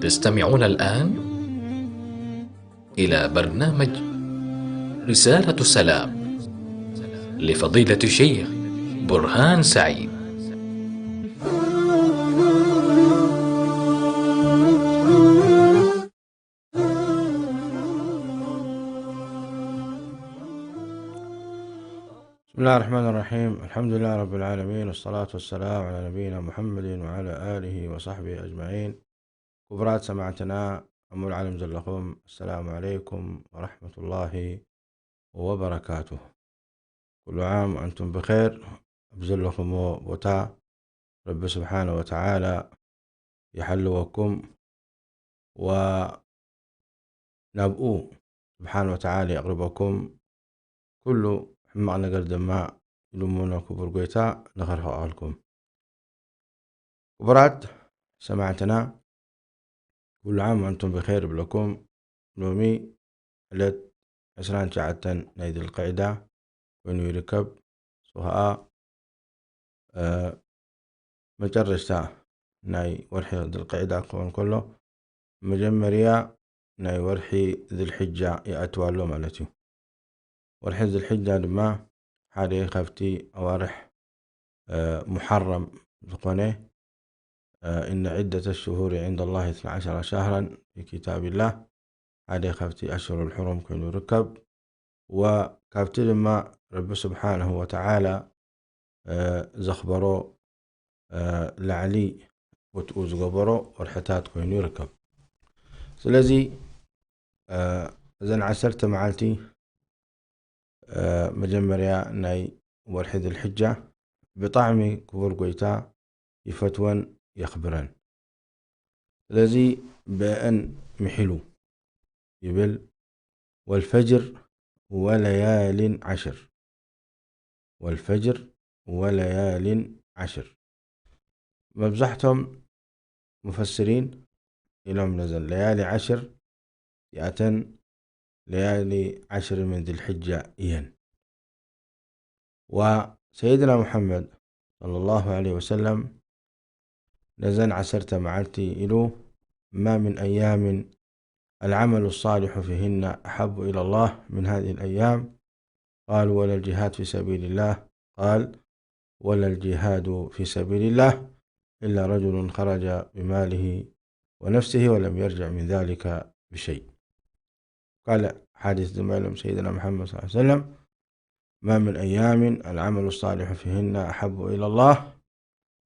تستمعون الآن إلى برنامج رسالة السلام لفضيلة الشيخ برهان سعيد. بسم الله الرحمن الرحيم. الحمد لله رب العالمين، والصلاة والسلام على نبينا محمد وعلى آله وصحبه أجمعين. ክቡራት ሰማዕትና ኣብ ሙሉእ ዓለም ዘለኹም፣ السلام عليكم ورحمة الله وبركاته. ኩሉ ዓም ኣንቱም ብኸይር። ኣብ ዘለኹምዎ ቦታ ረቢ ስብሓነ ወተዓላ ይሓልወኩም፣ ወናብኡ ስብሓነ ወተዓላ የቕርበኩም። ኩሉ ሕማቕ ነገር ድማ ይልምኖ ክቡር ጎይታ ንኸርሕቐልኩም። ክቡራት ሰማዕትና፣ ኩሉ ዓም ኣንቱም ብኸይር እብለኩም። ሎሚ ዕለት ዕስራን ትሽዓተን ናይ ذي القعدة ኮይኑ ይርከብ። እሱ ኸኣ መጨረሽታ ናይ ወርሒ ذي القعدة ክኸውን ከሎ፣ መጀመርያ ናይ ወርሒ ذي الحجة ይኣትው ኣሎ ማለት እዩ። ወርሒ ذي الحجة ድማ ሓደ ካብቲ ኣዋርሕ ሙሓረም ዝኾነ، إن عدة الشهور عند الله اثنا عشر شهرا في كتاب الله، ሓደ ካብቲ ኣሽሁር الحرم ኮይኑ ይርከብ። ወካብቲ ድማ ረቢ ስብሓነሁ ወተዓላ ዘኽበሮ ላዕሊ ቦትኡ ዝገበሮ ወርሕታት ኮይኑ ይርከብ። ስለዚ እዘን ዓሰርተ መዓልቲ መጀመርያ ናይ ወርሒ ذي الحجة ብጣዕሚ ክቡር ጎይታ ይፈትወን የኽብረን። ስለዚ ብአን ምሒሉ ይብል፣ والفجر وليال عشر، والفجر وليال عشر። መብዛሕቶም ሙፈስሪን ኢሎም ነዘን ለያሊ ዓሽር እዚኣተን ለያሊ ዓሽር ምን ذي الحجة እየን። ወሰይድና ሙሐመድ ሰለላሁ ዐለይሂ ወሰለም ነዘን ዓሰርተ መዓልቲ ኢሉ ما من أيام العمل الصالح فيهن أحب إلى الله من هذه الأيام. قالوا ولا الجهاد في سبيل الله؟ قال ولا الجهاد في سبيل الله إلا رجل خرج بماله ونفسه ولم يرجع من ذلك بشيء. ካልእ ሓዲስ ድማ ኢሎም ሰይድና ሙሐመድ صلى الله عليه وسلم ما من أيام العمل الصالح فيهن أحب إلى الله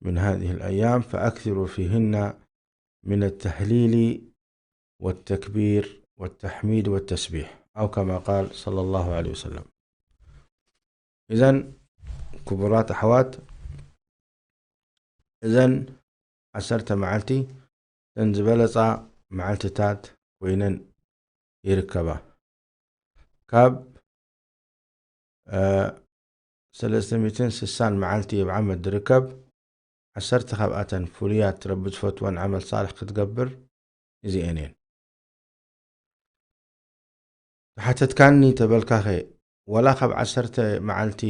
من هذه الأيام فأكثروا فيهن من التهليل والتكبير والتحميد والتسبيح أو كما قال صلى الله عليه وسلم. إذن ክቡራት ኣሕዋት፣ እዘን ዓሰርተ መዓልቲ እተን ዝበለፃ መዓልትታት ኮይነን ይርከባ። ካብ ሰለስተ ሚእትን ስሳን መዓልቲ ኣብ ዓመት ዝርከብ ዓሰርተ ካብኣተን ፍሉያት ረቢ ዝፈትወን ዓመል ሳልሕ ክትገብር እዚኤን እየን። ተሓተትካኒ ተበልካኸ፣ ወላ ካብ ዓሰርተ መዓልቲ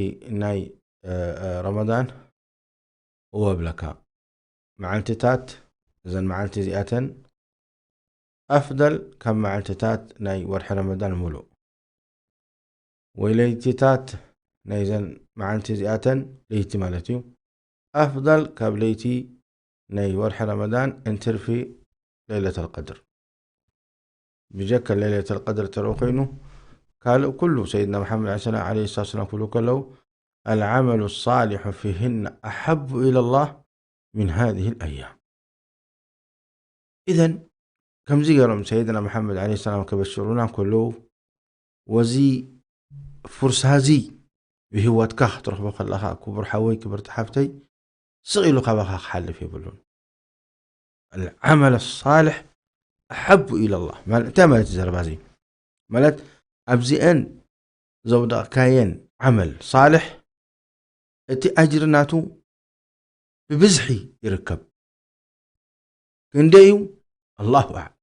ናይ ረመዳን እወ እብለካ። መዓልትታት እዘን መዓልቲ እዚኣተን ኣፍደል ካብ መዓልትታት ናይ ወርሒ ረመዳን ሙሉእ ወይ ለይትታት ናይዘን መዓልቲ እዚኣተን ለይቲ ማለት እዩ ኣፍደል ካብ ለይቲ ናይ ወርሒ ረመዳን እንትርፊ ለይለተል ቀድር። ብጀካ ለይለተል ቀድር ተረኡ ኮይኑ ካልእ ኩሉ ሰይድና መሓመድ ዐለ ሰላም ዐለይሂ ሰላቱ ወሰላም ክብሉ ከለዉ العمل الصالح فيهن أحب إلى الله من هذه الأيام. إذن ከምዚ ገይሮም ሰይድና መሓመድ ዐለይሂ ሰላም ከበሽሩና ከለዉ ወዚ ፍርሳዚ ብህይወትካ ክትረኽቦ ከለኻ ክቡር ሓወይ ክብርቲ ሓፍተይ ስቕ ኢሉ ካባኻ ክሓልፍ የብሉን። العمل الصالح أحب إلى الله ማለት እንታይ ማለት እዩ ዘረባ እዚ? ማለት ኣብዚአን ዘውደቕካየን ዓመል ሳልሕ እቲ ኣጅሪ ናቱ ብብዝሒ ይርከብ። ክንደይ እዩ? ኣላሁ ኣዕለም።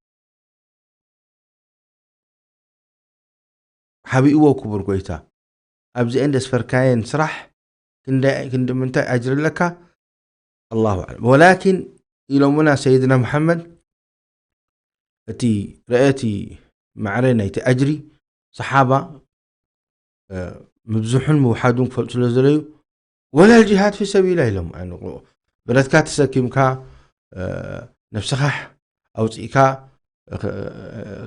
ሓቢእዎ ክቡር ጎይታ ኣብዚአን ዘስፈርካየን ስራሕ ክንዲ ምንታይ ኣጅሪ ኣለካ ኣላሁ ኣዕለም። ወላኪን ኢሎምና ሰይድና መሓመድ እቲ ረአ እቲ ማዕረ ናይቲ ኣጅሪ ሰሓባ ምብዝሑን ምውሓዱን ክፈልጡ ስለ ዘለዩ ወላ ጅሃድ ፊ ሰቢላ ኢሎም ብረትካ ተሰኪምካ ነፍስኻ ኣውፅእካ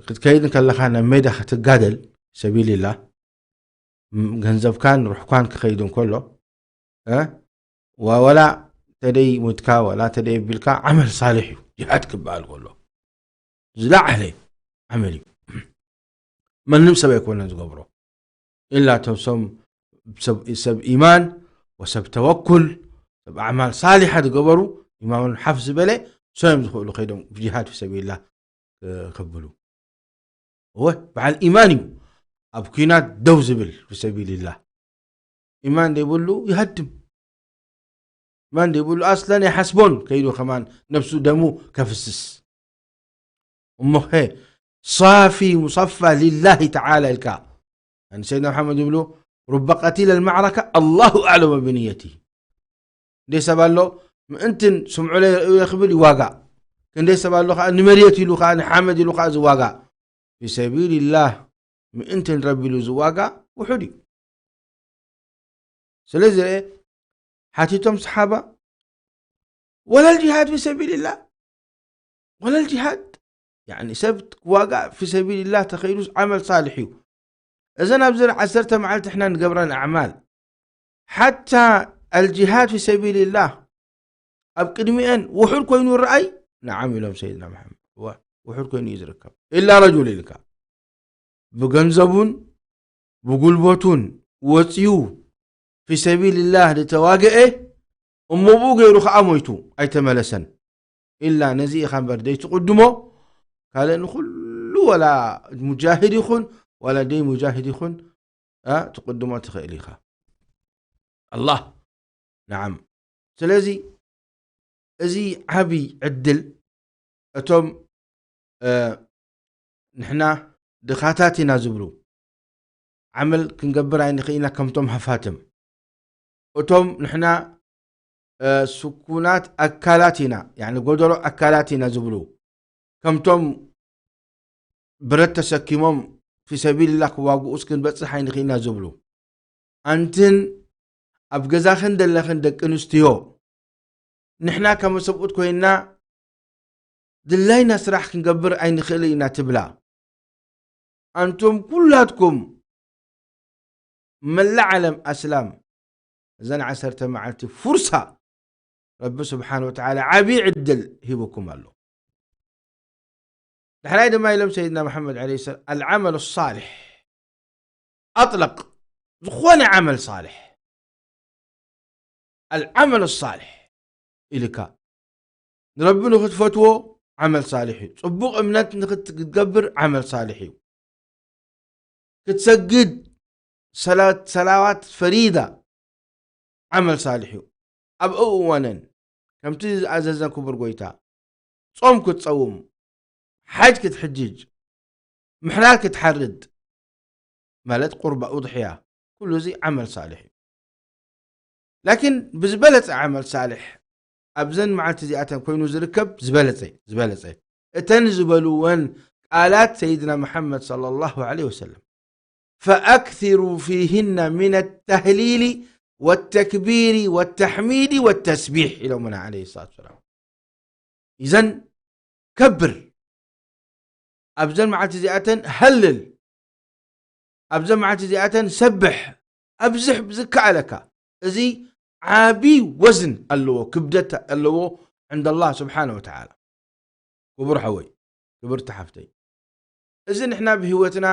ክትከይድ ከለኻ ናብ ሜዳ ክትጋደል ሰቢልላ ገንዘብካን ሩሕኳን ክኸይድ እንከሎ ዋላ ተደይ ሙትካ ዋላ ተደይ ቢልካ ዓመል ሳልሕ እዩ ጅሃድ ክበሃል ከሎ ዝለዓለ ዓመል እዩ። መንም ሰብ ኣይኮነን ዝገብሮ ኢላ እቶም ሰብ ኢማን ወሰብ ተወኩል ሰብ ኣዕማል ሳሊሓ ዝገበሩ ኢማኖም ሓፍ ዝበለ ሰዮም ዝኽእሉ ከይዶም ጅሃድ ፊ ሰቢልላ ከብሉ እወ በዓል ኢማን እዩ ኣብ ኩናት ደው ዝብል ፊ ሰቢልላ ኢማን ዘይብሉ ይሃድም ኢማን ዘይብሉ ኣስለን ኣይሓስቦን ከይዱ ከማን ነብሱ ደሙ ከፍስስ እሞ ኸ ሳፊ ሙሰፋ ሊላሂ ተዓላ ኢልካ ሰይድና መሓመድ ይብሉ ሩበ ቀቲለ ልማዕረካ ኣላሁ ኣዕለመ ብንየቲ እንደ ሰብ ኣሎ ምእንትን ስምዑለይ ርእዩ ክብል ይዋጋእ ክንደይ ሰብ ኣሎ ከዓ ንመሬት ኢሉ ከዓ ንሓመድ ኢሉ ከዓ ዝዋጋእ ፊ ሰቢልላህ ምእንትን ረቢ ኢሉ ዝዋጋእ ውሑድ እዩ ስለዚ ርአ ሓቲቶም ሰሓባ ወላ ልጅሃድ ፊ ሰቢልላህ ወላ ልጅሃድ ሰብ ክዋጋእ ፊ ሰቢልላህ ተኸይዱስ ዓመል ሳልሕ እዩ እዘን ኣብዚ ዓሰርተ መዓልቲ ሕና ንገብረን ኣዕማል ሓታ ኣልጅሃድ ፊ ሰቢልላህ ኣብ ቅድሚአን ውሑድ ኮይኑ ረኣይ ነዓም ኢሎም ሰይድና መሓመድ ውሑድ ኮይኑ እዩ ዝርከብ ኢላ ረጁል ኢልካ ብገንዘቡን ብጉልበቱን ወፅዩ ፊ ሰቢልላህ ዝተዋግአ እሞ ብኡ ገይሩ ከዓ ሞይቱ ኣይተመለሰን ኢላ ነዚ ኢኻ እምበር ደይትቕድሞ ካልእ ንኩሉ ወላ ሙጃሂድ ይኹን ዋላ ደይ ሙጃሂድ ይኹን ትቕድሞ ትኽእል ኢኻ ኣላህ ነዓም ስለዚ እዚ ዓብይ ዕድል እቶም ንሕና ድኻታት ኢና ዝብሉ ዓመል ክንገብር ኣይንኽእልና ከምቶም ሃፋትም እቶም ንሕና ስኩናት ኣካላት ኢና ጎደሎ ኣካላት ኢና ዝብሉ ከምቶም ብረት ተሰኪሞም ፊ ሰቢልላ ክዋግኡስ ክንበፅሕ ኣይንኽእልና ዝብሉ ኣንትን ኣብ ገዛኽን ዘለኽን ደቂ ኣንስትዮ ንሕና ከመ ሰብኡት ኮይንና ድላይና ስራሕ ክንገብር ኣይንኽእል ኢና ትብላ ኣንቱም ኩላትኩም መላእ ዓለም ኣስላም እዘን ዓሰርተ መዓልቲ ፉርሳ ረቢ ስብሓን ወተዓላ ዓብዪ ዕድል ሂቡኩም ኣሎ ዳሕራይ ድማ ኢሎም ሰይድና መሓመድ ለ ሰላም ኣልዓመል ሳልሕ ኣጥለቅ ዝኾነ ዓመል ሳልሕ ኣልዓመል ሳልሕ ኢልካ ንረቢ ንክትፈትዎ ዓመል ሳልሕ እዩ ፅቡቕ እምነት ንክትገብር ዓመል ሳልሕ እዩ ክትሰግድ ሰላዋት ፈሪዳ ዓመል ሳልሕ እዩ ኣብ እዋነን ከምቲ ዝኣዘዘን ክቡር ጎይታ ጾም ክትጸውም ሓጅ ክትሕጅጅ ምሕራር ክትሓርድ ማለት ቁርባ ኡድሕያ ኩሉ እዚ ዓመል ሳልሕ እዩ ላኪን ብዝበለጸ ዓመል ሳልሕ ኣብዘን መዓልቲ እዚኣተን ኮይኑ ዝርከብ ዝበለጸ ዝበለጸ እተን ዝበልወን ቃላት ሰይድና መሓመድ صلى الله عليه وسلم فأكثروا فيهن من التهليل والتكبير والتحميد والتسبيح ኢሎምና عليه الصلاة والسلام إذن كبر ኣብዘን መዓልቲ እዚኣተን ሃልል ኣብዘን መዓልቲ እዚኣተን ሰብሕ ኣብዝሕ ዝከኣለካ እዚ ዓቢ ወዝን ኣለዎ ክብደት ኣለዎ عند الله سبحانه وتعالى ክቡር ሓወይ ክብርቲ ሓፍተይ እዚ ንሕና ብህይወትና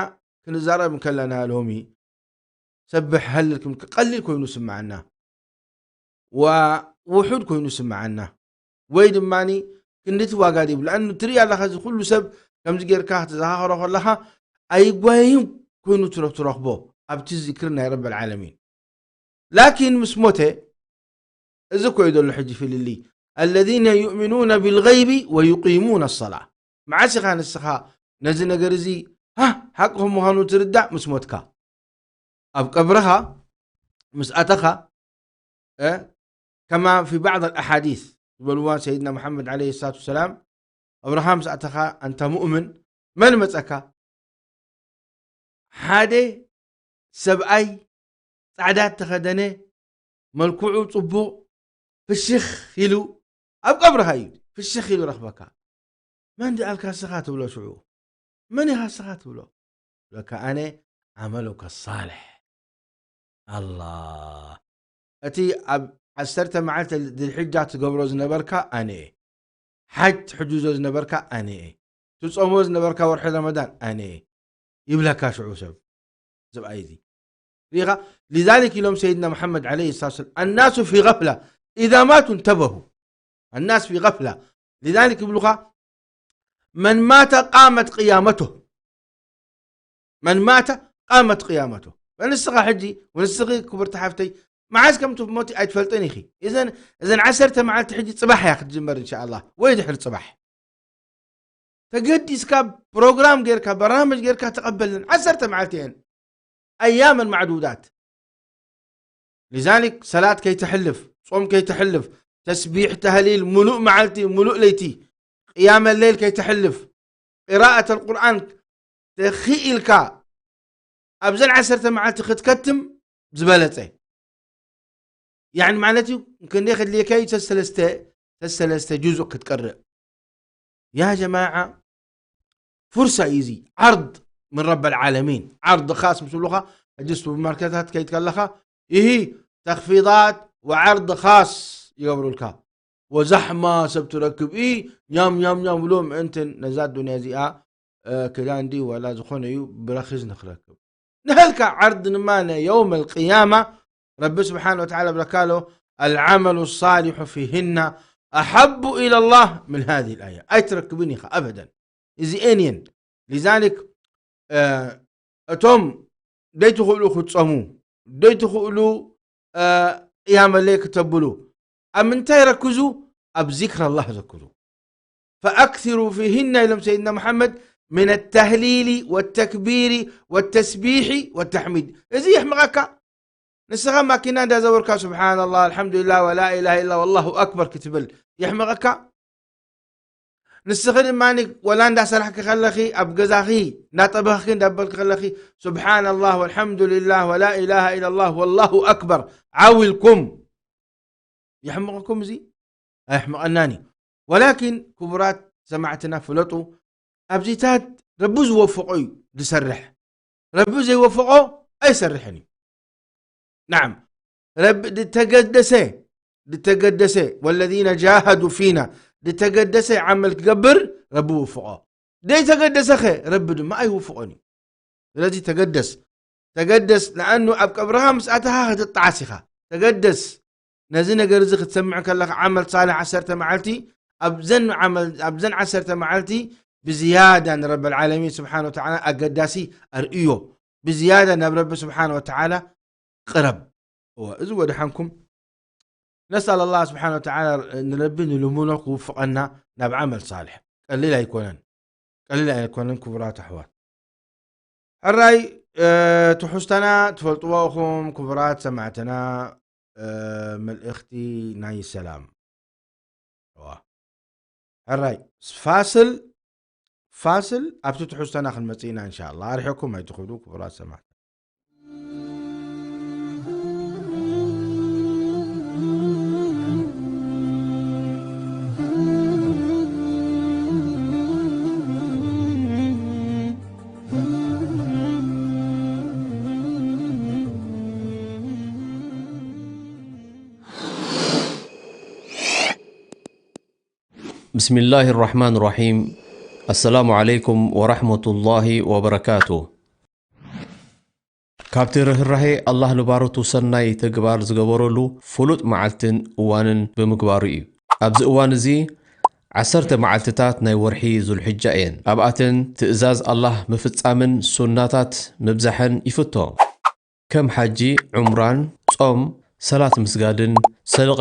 ክንዛረብ እንከለና ሎሚ ሰብሕ ሃልል ክም ቀሊል ኮይኑ ስምዓና ዋ ውሑድ ኮይኑ ስምዓና ወይ ድማ ክንድቲ ዋጋ ድብሉ ኣን ትርኢ ኣለኻ እዚ ኩሉ ሰብ ከምዚ ጌርካ ክትዘኻኸሮ ከለኻ ኣይጓየይን ኮይኑ ትረኽቦ ኣብቲ ዝክሪ ናይ ረብ ዓለሚን ላኪን ምስ ሞተ እዚ እኮ እዩ ዘሎ ሕጂ ፍልልይ الذين يؤمنون بالغيب ويقيمون الصلاة መዓስ ኢኻ ንስኻ ነዚ ነገር እዚ ሃ ሓቂ ከም ምዃኑ ትርዳእ ምስ ሞትካ ኣብ ቀብርኻ ምስ ኣተኻ ከማ ፊ ባዕድ ኣሓዲስ ዝበልዋ ሰይድና ሙሓመድ ዓለይሂ ሰላቱ ወሰላም ቀብርኻ ምስ ኣተኻ ኣንታ ሙእምን መን መጸካ? ሓደ ሰብኣይ ጻዕዳ ተኸደነ፣ መልክዑ ጽቡቕ፣ ፍሽኽ ኢሉ፣ ኣብ ቀብርኻ እዩ ፍሽኽ ኢሉ ረኽበካ። መን ድኣልካ ስኻ ትብሎ ሽዑ? መን ኢኻ ስኻ ትብሎ? ለካ ኣነ ዓመሉከ ሳልሕ። ኣላ፣ እቲ ኣብ ዓሰርተ መዓልቲ ድልሕጃ ትገብሮ ዝነበርካ ኣነ እየ። ሓጅ ትሕጅዞ ዝነበርካ ኣነ እየ። ትጾሞ ዝነበርካ ወርሒ ረመዳን ኣነ እየ። ይብለካ ሽዑ ሰብ፣ ሰብኣይ እዚ። ሪኢኻ? لذلك ኢሎም ሰይድና መሓመድ ዓለይሂ ሰላቱ ወሰላም፣ الناس في غفلة إذا ماتوا انتبهوا. الناس في غفلة. لذلك ይብሉኻ፣ من مات قامت قيامته. من مات قامت قيامته. ንስኻ ሕጂ፣ ወንስኺ ክብርቲ ሓፍተይ፣ መዓዝ ከም ትሞቲ ኣይትፈልጥን ኢኺ። እዘን፣ እዘን ዓሰርተ መዓልቲ ሕጂ ጽባሕ እያ ክትጅመር እንሻኣላህ፣ ወይ ድሕሪ ጽባሕ። ተገዲስካ ፕሮግራም ጌርካ፣ በርናምጅ ጌርካ ተቐበልን። ዓሰርተ መዓልቲ እየን። ኣያመን ማዕዱዳት። لذلك ሰላት ከይተሕልፍ፣ ጾም ከይተሕልፍ፣ ተስቢሕ፣ ተህሊል፣ ሙሉእ መዓልቲ፣ ሙሉእ ለይቲ፣ ቅያመ ሌል ከይተሕልፍ፣ ቅራኣት ኣልቁርኣን ተኽኢልካ ኣብዘን ዓሰርተ መዓልቲ ክትከትም ዝበለጸ። ያኒ ማለት እዩ፣ ክንደይ ከድልየካ እዩ? ሰሰለስተ፣ ሰሰለስተ ጁዙእ ክትቀርእ። ያ ጀማዓ፣ ፍርሳ እዩ እዚ። ዓርድ ምን ረብ ልዓለሚን። ዓርድ ኻስ ምስ ብሉኻ፣ ሕጂ ሱፐርማርኬታት ከይድ ከለኻ፣ ይሂ ተኽፊዳት ወዓርድ ኻስ ይገብሩልካ። ወዛሕማ ሰብ ትረክብ፣ ኢ፣ ኛም፣ ኛም፣ ኛም ብሎ ምእንትን ነዛ ዱንያ እዚኣ፣ እ፣ ክዳን ድዩ ዋላ ዝኾነ እዩ ብረኺስ ንኽረክብ። ንህልካ ዓርድ ንማነ የውም ልቅያማ፣ ረቢ ስብሓን ወተዓላ ብለካ ኣሎ፣ العمل الصالح فيهن أحب إلى الله من هذه الأيام። ኣይትረክብን ኢኻ ኣበደን። እዚኤን እየን። ሊዛሊክ፣ እ፣ እቶም ደይትኽእሉ ክትጸሙ፣ ደይትኽእሉ፣ እ፣ ቅያመ ለይል ክተብሉ፣ ኣብ ምንታይ ረክዙ? ኣብ ዚክር ኣላህ ዘክሩ። فأكثروا فيهن ኢሎም ሰይድና መሓመድ من التهليل والتكبير والتسبيح والتحميد። እዚ የሕምቐካ። ንስኻ ማኪና እንዳዘወርካ ሱብሓነላህ፣ ኣልሓምዱሊላህ፣ ወላ ኢላሃ ኢላ ወላሁ ኣክበር ክትብል የሕምቐካ። ንስኺ ድማ ወላ እንዳሰራሕኪ ከለኺ፣ ኣብ ገዛኺ እንዳጠበኽኪ እንዳበልኪ ከለኺ ሱብሓነላህ ወልሓምዱሊላህ ወላ ኢላሃ ኢላላህ ወላሁ ኣክበር ዓው ኢልኩም። የሕምቐኩም እዚ? ኣየሕምቐናን እዩ። ወላኪን ክቡራት ሰማዕትና ፍለጡ፣ ኣብዚታት ረቢ ዝወፈቖ እዩ ዝሰርሕ። ረቢ ዘይወፈቖ ኣይሰርሕን እዩ። ናዓም፣ ረቢ ዝተገደሰ፣ ዝተገደሰ፣ ወለዚነ ጃሃዱ ፊና፣ ዝተገደሰ ዓመል ክገብር ረቢ ይወፍቖ። ዘይተገደሰኸ ረቢ ድማ ኣይውፍቖን እዩ። ስለዚ ተገደስ፣ ተገደስ፣ ንኣኑ ኣብ ቀብርኻ ምስ ኣተኻ ክትጠዓስ ኢኻ። ተገደስ፣ ነዚ ነገር እዚ ክትሰምዕ ከለኻ፣ ዓመል ሳልሕ ዓሰርተ መዓልቲ፣ ኣብዘን ዓመል፣ ኣብዘን ዓሰርተ መዓልቲ ብዝያዳ ንረብ ልዓለሚን ስብሓን ወተዓላ ኣገዳሲ ኣርእዮ። ብዝያዳ ናብ ረቢ ስብሓን ወተዓላ ቅረብ። እወ፣ እዚ ወድሓንኩም። ነስኣል ኣላህ ስብሓን ወተዓላ ንረቢ ንልምኖ ክውፍቐና ናብ ዓመል ሳልሕ። ቀሊል ኣይኮነን። ቀሊል ኣይኮነን ክቡራት ኣሕዋት። ሕራይ፣ እ፣ ትሕዝቶና ትፈልጥዎ ኢኹም ክቡራት ሰማዕትና፣ እ፣ መልእኽቲ ናይ ሰላም። እዋ። ሕራይ፣ ፋስል፣ ፋስል ኣብቲ ትሕዝቶና ክንመጽእ ኢና እንሻ ኣላህ። ኣርሒቕኩም ኣይትኽዱ ክቡራት ሰማዕትና። ብስሚላሂ ራሕማን ራሒም። ኣሰላሙ ዓለይኩም ወራሕመቱላሂ ወበረካቱ። ካብቲ ርህራሄ ኣላህ ንባሮቱ ሰናይ ተግባር ዝገበረሉ ፍሉጥ መዓልትን እዋንን ብምግባሩ እዩ። ኣብዚ እዋን እዚ ዓሰርተ መዓልትታት ናይ ወርሒ ዙልሕጃ እየን። ኣብኣተን ትእዛዝ ኣላህ ምፍጻምን ሱናታት ምብዛሕን ይፍቶ። ከም ሓጂ፣ ዑምራን፣ ጾም፣ ሰላት ምስጋድን፣ ሰደቓ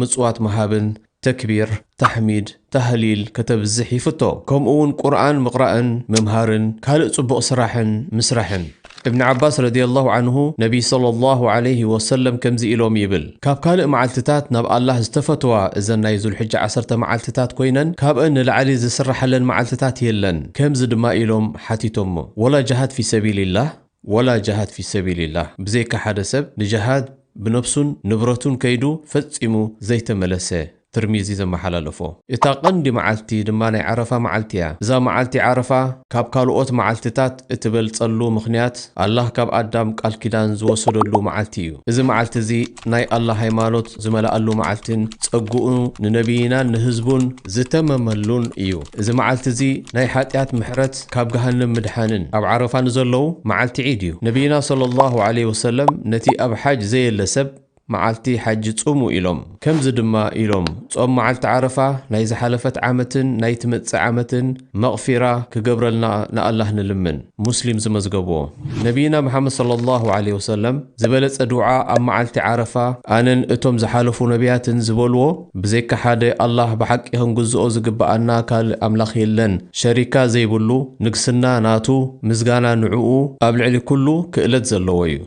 ምጽዋት ምሃብን፣ ተክቢር፣ ታሕሚድ፣ ታህሊል ከተብዝሕ ይፍቶ። ከምኡውን ቁርኣን ምቕራእን ምምሃርን ካልእ ጽቡቕ ስራሕን ምስራሕን። እብን ዓባስ ረዲየላሁ ዓንሁ ነቢይ ሰለላሁ ዓለይሂ ወሰለም ከምዚ ኢሎም ይብል፣ ካብ ካልእ መዓልትታት ናብ ኣላህ ዝተፈትዋ እዘን ናይ ዙልሕጃ ዓሰርተ መዓልትታት ኮይነን፣ ካብአን ንላዕሊ ዝስራሓለን መዓልትታት የለን። ከምዚ ድማ ኢሎም ሓቲቶሞ፣ ወላ ጅሃድ ፊ ሰቢልላህ፣ ወላ ጅሃድ ፊ ሰቢልላህ፣ ብዘይካ ሓደ ሰብ ንጅሃድ ብነብሱን ንብረቱን ከይዱ ፈጺሙ ዘይተመለሰ። ትርሚዚ ዘመሓላለፎ። እታ ቀንዲ መዓልቲ ድማ ናይ ዓረፋ መዓልቲ እያ። እዛ መዓልቲ ዓረፋ ካብ ካልኦት መዓልትታት እትበልጸሉ ምኽንያት፣ ኣላህ ካብ ኣዳም ቃል ኪዳን ዝወሰደሉ መዓልቲ እዩ። እዚ መዓልቲ እዚ ናይ ኣላህ ሃይማኖት ዝመልኣሉ መዓልትን ጸግኡ ንነቢይናን ንህዝቡን ዝተመመሉን እዩ። እዚ መዓልቲ እዚ ናይ ሓጢኣት ምሕረት፣ ካብ ገሃነም ምድሓንን። ኣብ ዓረፋ ንዘለዉ መዓልቲ ዒድ እዩ። ነቢይና ሰለላሁ ዐለይሂ ወሰለም ነቲ ኣብ ሓጅ ዘየለ ሰብ መዓልቲ ሓጂ ጹሙ ኢሎም። ከምዚ ድማ ኢሎም፣ ጾም መዓልቲ ዓረፋ ናይ ዝሓለፈት ዓመትን ናይ ትመጽእ ዓመትን መቕፊራ ክገብረልና ንኣላህ ንልምን። ሙስሊም ዝመዝገብዎ። ነቢይና መሓመድ ሰለላሁ ዐለይሂ ወሰለም ዝበለጸ ዱዓ ኣብ መዓልቲ ዓረፋ ኣነን እቶም ዝሓለፉ ነቢያትን ዝበልዎ፣ ብዘይካ ሓደ ኣላህ ብሓቂ ክንግዝኦ ዝግብኣና ካልእ ኣምላኽ የለን፣ ሸሪካ ዘይብሉ፣ ንግስና ናቱ፣ ምስጋና ንዕኡ፣ ኣብ ልዕሊ ኩሉ ክእለት ዘለዎ እዩ።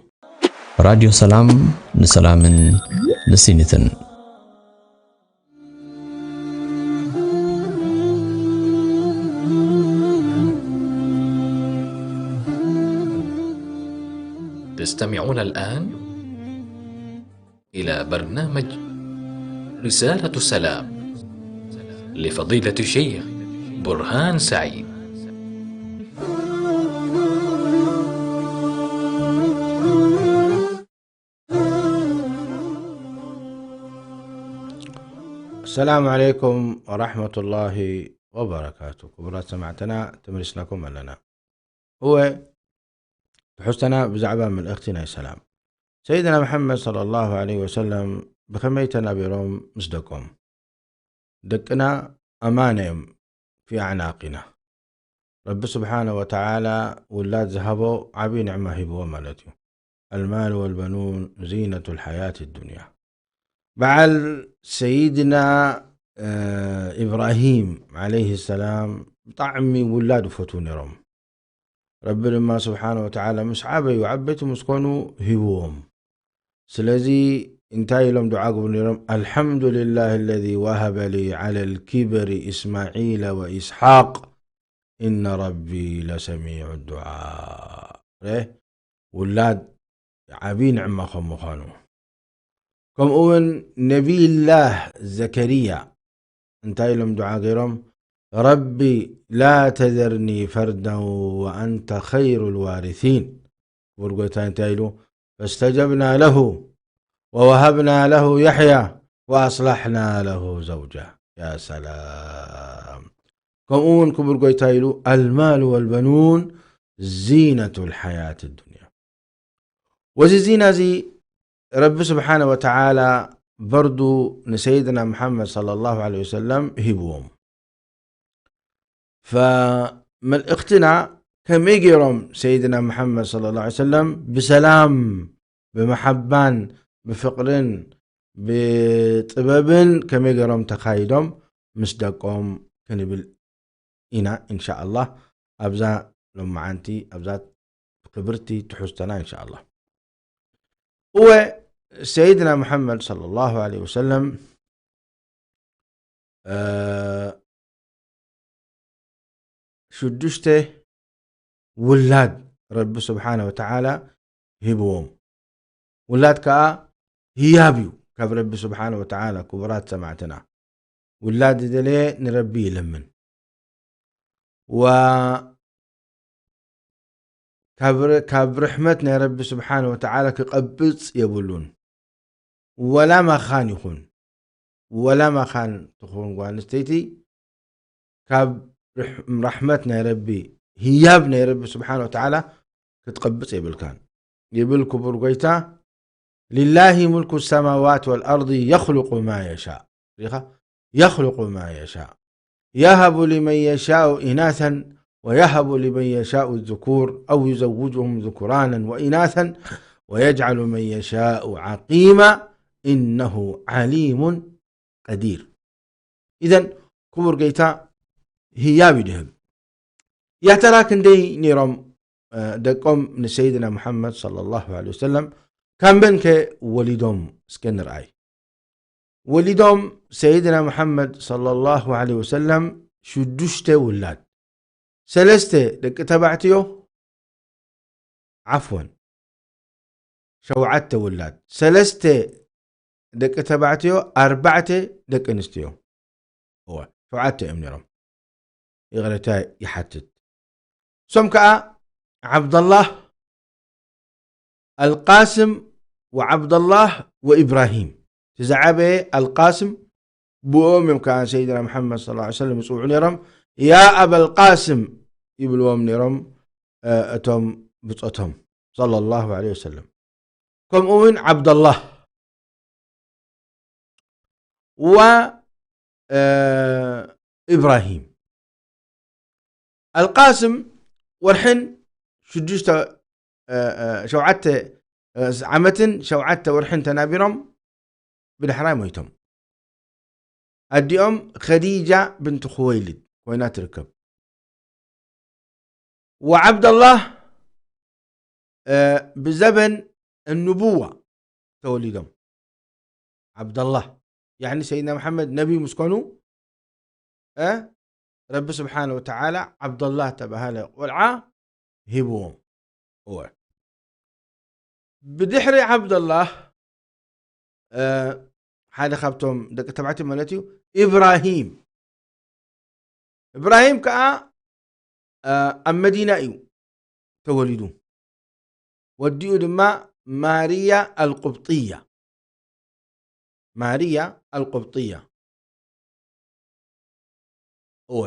ራድዮ ሰላም ንሰላምን ንሲኒትን። تستمعون الآن إلى برنامج رسالة سلام لفضيلة الشيخ برهان سعيد. السلام عليكم ورحمة الله وبركاته. ክቡራት ሰማዕትና፣ ተመሊስናኩም ኣለና። እወ፣ ትሕዝቶና ብዛዕባ መልእኽቲ ናይ ሰላም። ሰይድና መሓመድ ሰለላሁ ዐለይሂ ወሰለም ብኸመይ ተናቢሮም ምስ ደቆም? ደቅና ኣማና እዮም ፊ ኣዕናቂና። ረቢ ስብሓነ ወተዓላ ውላድ ዝሃቦ ዓብዪ ንዕማ ሂብዎ ማለት እዩ። المال والبنون زينة الحياة الدنيا። በዓል ሰይድና ኢብራሂም ዓለይሂ ሰላም ብጣዕሚ ውላድ ይፈትዉ ነይሮም። ረቢ ድማ ስብሓነ ወተዓላ ምስ ዓበዩ ዓበይቲ ምስ ኮኑ ሂብዎም። ስለዚ እንታይ ኢሎም ዱዓ ግብሩ ነይሮም? الحمد لله الذي وهب لي على الكبر إسماعيل وإسحاق إن ربي لسميع الدعاء። ረ ውላድ ዓብዪ ንዕማ ከም ምዃኑ፣ ከምኡ እውን ነቢይላህ ዘከርያ እንታይ ኢሎም ዱዓ ገይሮም? رب لا تذرني فردا وأنت خير الوارثين። ክቡር ጎይታ እንታይ ኢሉ? فاستجبنا له ووهبنا له يحيى وأصلحنا له زوجه. يا سلام። ከምኡ እውን ክቡር ጎይታ ኢሉ، المال والبنون زينة الحياة الدنيا። ወዚ ዚና እዚ ረቢ ስብሓነ ወተዓላ በርዱ ንሰይድና መሓመድ ሰለላሁ ዐለይሂ ወሰለም ሂብዎም። ፈመልእኽትና ከመይ ገይሮም ሰይድና መሓመድ ሰለላሁ ዐለይሂ ወሰለም ብሰላም፣ ብመሓባን፣ ብፍቕርን፣ ብጥበብን ከመይ ገይሮም ተኻይዶም ምስ ደቆም ክንብል ኢና እንሻ ኣላህ ኣብዛ ሎማዓንቲ ኣብዛ ክብርቲ ትሕዝቶና እንሻ ኣላህ። እወ ሰይድና መሓመድ ሰለላሁ ዐለይሂ ወሰለም ሽዱሽተ ውላድ ረቢ ስብሓነ ወተዓላ ሂብዎም። ውላድ ከዓ ህያብ እዩ ካብ ረቢ ስብሓነ ወተዓላ። ክቡራት ሰማዕትና፣ ውላድ ዝደለየ ንረቢ ይለምን። ዋ ካብ ር- ካብ ርሕመት ናይ ረቢ ስብሓነ ወተዓላ ክቐብፅ የብሉን። ወላ መኻን ይኹን፣ ወላ መኻን ትኹን ጓል ኣንስተይቲ ካብ ርሕ- ራሕመት ናይ ረቢ፣ ህያብ ናይ ረቢ ስብሓነ ወተዓላ ክትቐብፅ የብልካን። ይብል ክቡር ጎይታ፣ لله ملك السماوات والأرض يخلق ما يشاء. ሪኻ؟ يخلق ما يشاء. يهب لمن يشاء إناثا ويهب لمن يشاء الذكور أو يزوجهم ذكرانا وإناثا ويجعل من يشاء عقيما إنه عليم قدير. إذن ክቡር ጎይታ ህያብ እዩ ድህብ። ያ ተራ ክንደይ ነይሮም ደቆም ንሰይድና ሙሓመድ ሰለላሁ ዐለይሂ ወሰለም ካብ መን ከ ወሊዶም? እስከ ንርኣይ። ወሊዶም ሰይድና ሙሓመድ ሰለላሁ ዐለይሂ ወሰለም ሽዱሽተ ውላድ፣ ሰለስተ ደቂ ተባዕትዮ፣ ዓፍወን፣ ሸውዓተ ውላድ፣ ሰለስተ ደቂ ተባዕትዮ፣ ኣርባዕተ ደቂ ኣንስትዮ። እወ፣ ሸውዓተ እዮም ነይሮም። ይቕሬታ ይሓትት። እሶም ከኣ ዓብደላህ፣ ኣልቃስም ወዓብደላህ ወኢብራሂም። እቲ ዝዓበየ ኣልቃስም፣ ብኦም እዮም ከኣ ሰይድና ሙሓመድ ሰለላሁ ዐለይሂ ወሰለም ይጽውዑ ነይሮም። ያ ኣበልቃስም ይብልዎም ነይሮም፣ እ፣ እቶም ብጾቶም ሰለላሁ ዐለይሂ ወሰለም። ከምኡ እውን ዓብደላህ ወ፣ እ፣ ኢብራሂም። ኣልቃስም ወርሕን ሽዱሽተ፣ እ፣ እ፣ ሸውዓተ፣ እ፣ ዓመትን ሸውዓተ ወርሕን ተናቢሮም ብድሕራይ ሞይቶም። ኣዲኦም ኸዲጃ ብንት ኹወይልድ ኮይና ትርከብ። ወዓብደላህ፣ እ፣ ብዘበን እንቡዋ ተወሊዶም። ዓብደላህ፣ ያዕኒ ሰይድና መሓመድ ነቢ ምስ ኮኑ፣ እ፣ ረቢ ስብሓነ ወተዓላ ዓብደላህ ተባሃለ ቆልዓ ሂብዎም። እወ። ብድሕሪ ዓብደላህ፣ እ፣ ሓደ ካብቶም ደቂ ተባዕትዮ ማለት እዩ፣ ኢብራሂም። ኢብራሂም ከኣ፣ እ፣ ኣብ መዲና እዩ ተወሊዱ። ወዲኡ ድማ ማርያ ኣልቁብጥያ። ማርያ ኣልቁብጥያ። እወ፣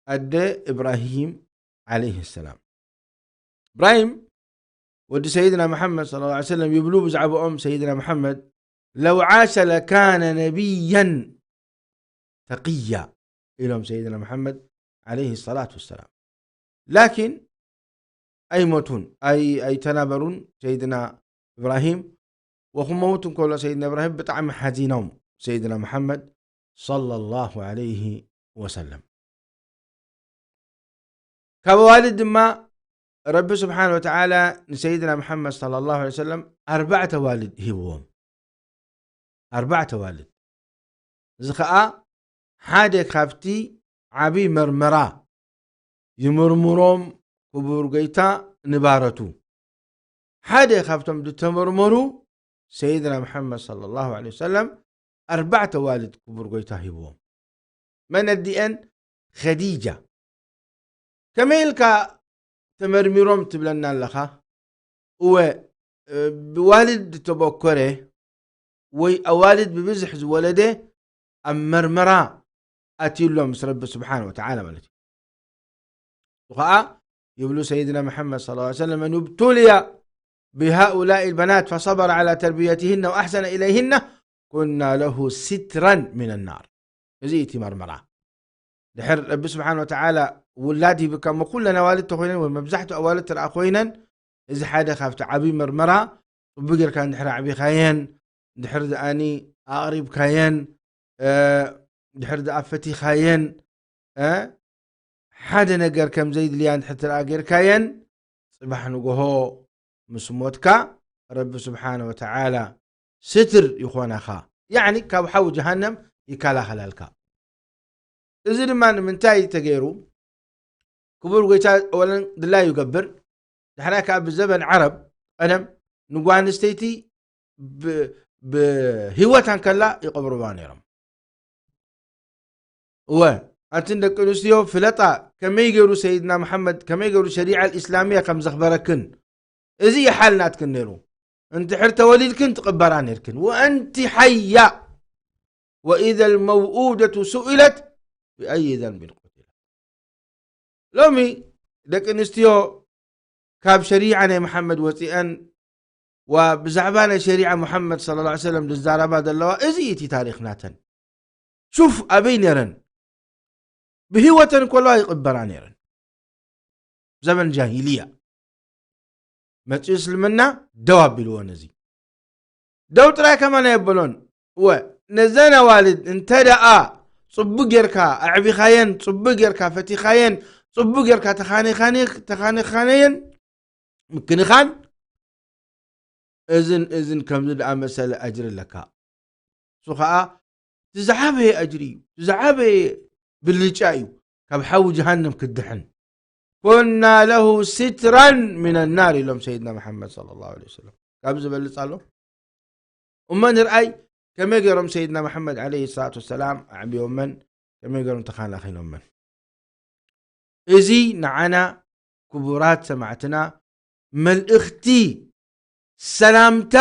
ኣደ ኢብራሂም ዓለይሂ ሰላም። ኢብራሂም ወዲ ሰይድና መሓመድ ሰለላሁ ዐለይሂ ወሰለም ይብሉ ብዛዕባኦም ሰይድና መሓመድ፣ "ለው ዓሸ ለካነ ነቢያን ተቅያ" ኢሎም ሰይድና መሓመድ ዓለይሂ ሰላቱ ወሰላም። ላኪን ኣይሞቱን፣ ኣይ-፣ ኣይተናበሩን ሰይድና ኢብራሂም። ወክመውት እንከሎ ሰይድና ኢብራሂም ብጣዕሚ ሓዚኖም ሰይድና መሓመድ ሰለላሁ ዐለይሂ ወሰለም። ካብ ኣዋልድ ድማ ረቢ ስብሓነ ወተዓላ ንሰይድና መሓመድ ሰለላሁ ዐለይሂ ወሰለም ኣርባዕተ ኣዋልድ ሂብዎም። ኣርባዕተ ኣዋልድ። እዚ ኸኣ ሓደ ካብቲ ዓቢ መርመራ ይምርምሮም ክቡር ጎይታ ንባረቱ። ሓደ ካብቶም ዝተመርመሩ ሰይድና መሓመድ ሰለላሁ ዐለይሂ ወሰለም ኣርባዕተ ኣዋልድ ክቡር ጎይታ ሂብዎም። መን ኣዲአን? ኸዲጃ። ከመይ ኢልካ ተመርሚሮም ትብለና ኣለኻ? እወ፣ እ፣ ብዋልድ ዝተበኮረ ወይ ኣዋልድ ብብዝሕ ዝወለደ ኣብ መርመራ ኣትዩሎ ምስ ረቢ ስብሓነ ወተዓላ ማለት እዩ። እሱ ኸዓ ይብሉ ሰይድና መሓመድ ሰለላሁ ዐለይሂ ወሰለም፣ "መን ابتلي بهؤلاء البنات فصبر على تربيتهن وأحسن إليهن كنا له سترا من النار." እዚ እዩ እቲ መርመራ። ድሕር ረቢ ስብሓን ወተዓላ ውላድ ሂብካ እሞ፣ ኩለን ኣዋልድ ተኾይነን ወይ መብዛሕትኡ ኣዋልድ ተረኣ ኮይነን፣ እዚ ሓደ ካብቲ ዓብዪ መርመራ። ጽቡቅ ጌርካ እንድሕር ኣዕቢኻየን፣ እንድሕር ደኣኒ ኣቕሪብካየን፣ እ፣ እንድሕር ደኣ ፈቲኻየን፣ እ፣ ሓደ ነገር ከም ዘይድልያ እንድሕር ትረኣ ጌርካየን፣ ጽባሕ ንጎሆ ምስ ሞትካ ረቢ ስብሓነ ወተዓላ ስትር ይኾነኻ፣ ያዕኒ ካብ ሓዊ ጀሃነም ይከላኸለልካ። እዚ ድማ ንምንታይ ተገይሩ? ክቡር ጎይታ ወለን ድላዩ ይገብር። ዳሕራይ ከኣ ብዘበን ዓረብ ቀደም ንጓል ኣንስተይቲ ብ-፣ ብህይወታ እንከላ ይቐብርዋ ነይሮም። እወ፣ ኣንትን ደቂ ኣንስትዮ ፍለጣ ከመይ ገይሩ ሰይድና መሓመድ፣ ከመይ ገይሩ ሸሪዓ ኣልእስላምያ ከም ዘኽበረክን። እዚ እዩ ሓል ናትክን ነይሩ። እንድሕር ተወሊድክን ትቕበራ ነይርክን። ወኣንቲ ሓያ ወኢዘ ልመውኡደቱ ሱኢለት ብኣይ ዘንብን ቁትለት። ሎሚ ደቂ ኣንስትዮ ካብ ሸሪዓ ናይ መሓመድ ወፂአን፣ ዋ ብዛዕባ ናይ ሸሪዓ መሓመድ ሰለላሁ ዐለይሂ ወሰለም ዝዛረባ ዘለዋ፣ እዚ እዩ እቲ ታሪኽ ናተን። ሹፍ ኣበይ ነይረን? ብህይወተን ከለዋ ይቕበራ ነይረን። ዘመን ጃሂልያ መፂኡ እስልምና ደው ኣቢልዎ ነዚ። ደው ጥራይ ከማን ኣየበሎን። እወ፣ ነዘን ኣዋልድ እንተ ደኣ ጽቡቅ ጌርካ ኣዕቢኻየን፣ ጽቡቅ ጌርካ ፈቲኻየን፣ ጽቡቕ ጌርካ ተኻኒኻኒ-፣ ተኻኒኻነየን ምክንኻን፣ እዝን እዝን ከምዚ ደኣ መሰለ ኣጅሪ ኣለካ። እሱ ኸኣ እቲ ዝዓበየ ኣጅሪ እዩ፣ እቲ ዝዓበየ ብልጫ እዩ፣ ካብ ሓዊ ጀሃነም ክትድሕን። "ኩና ለሁ ስትራን ሚነ ናር" ኢሎም ሰይድና መሓመድ ሰለላሁ ዐለይሂ ወሰለም። ካብ ዝበልጽ ኣሎ? እሞ ንርኣይ ከመይ ገይሮም ሰይድና መሓመድ ዐለይሂ ሰላቱ ወሰላም ኣዕብዮመን፣ ከመይ ገይሮም ተኻናኺኖመን። እዚ ንዓና ክቡራት ሰማዕትና መልእኽቲ ሰላምታ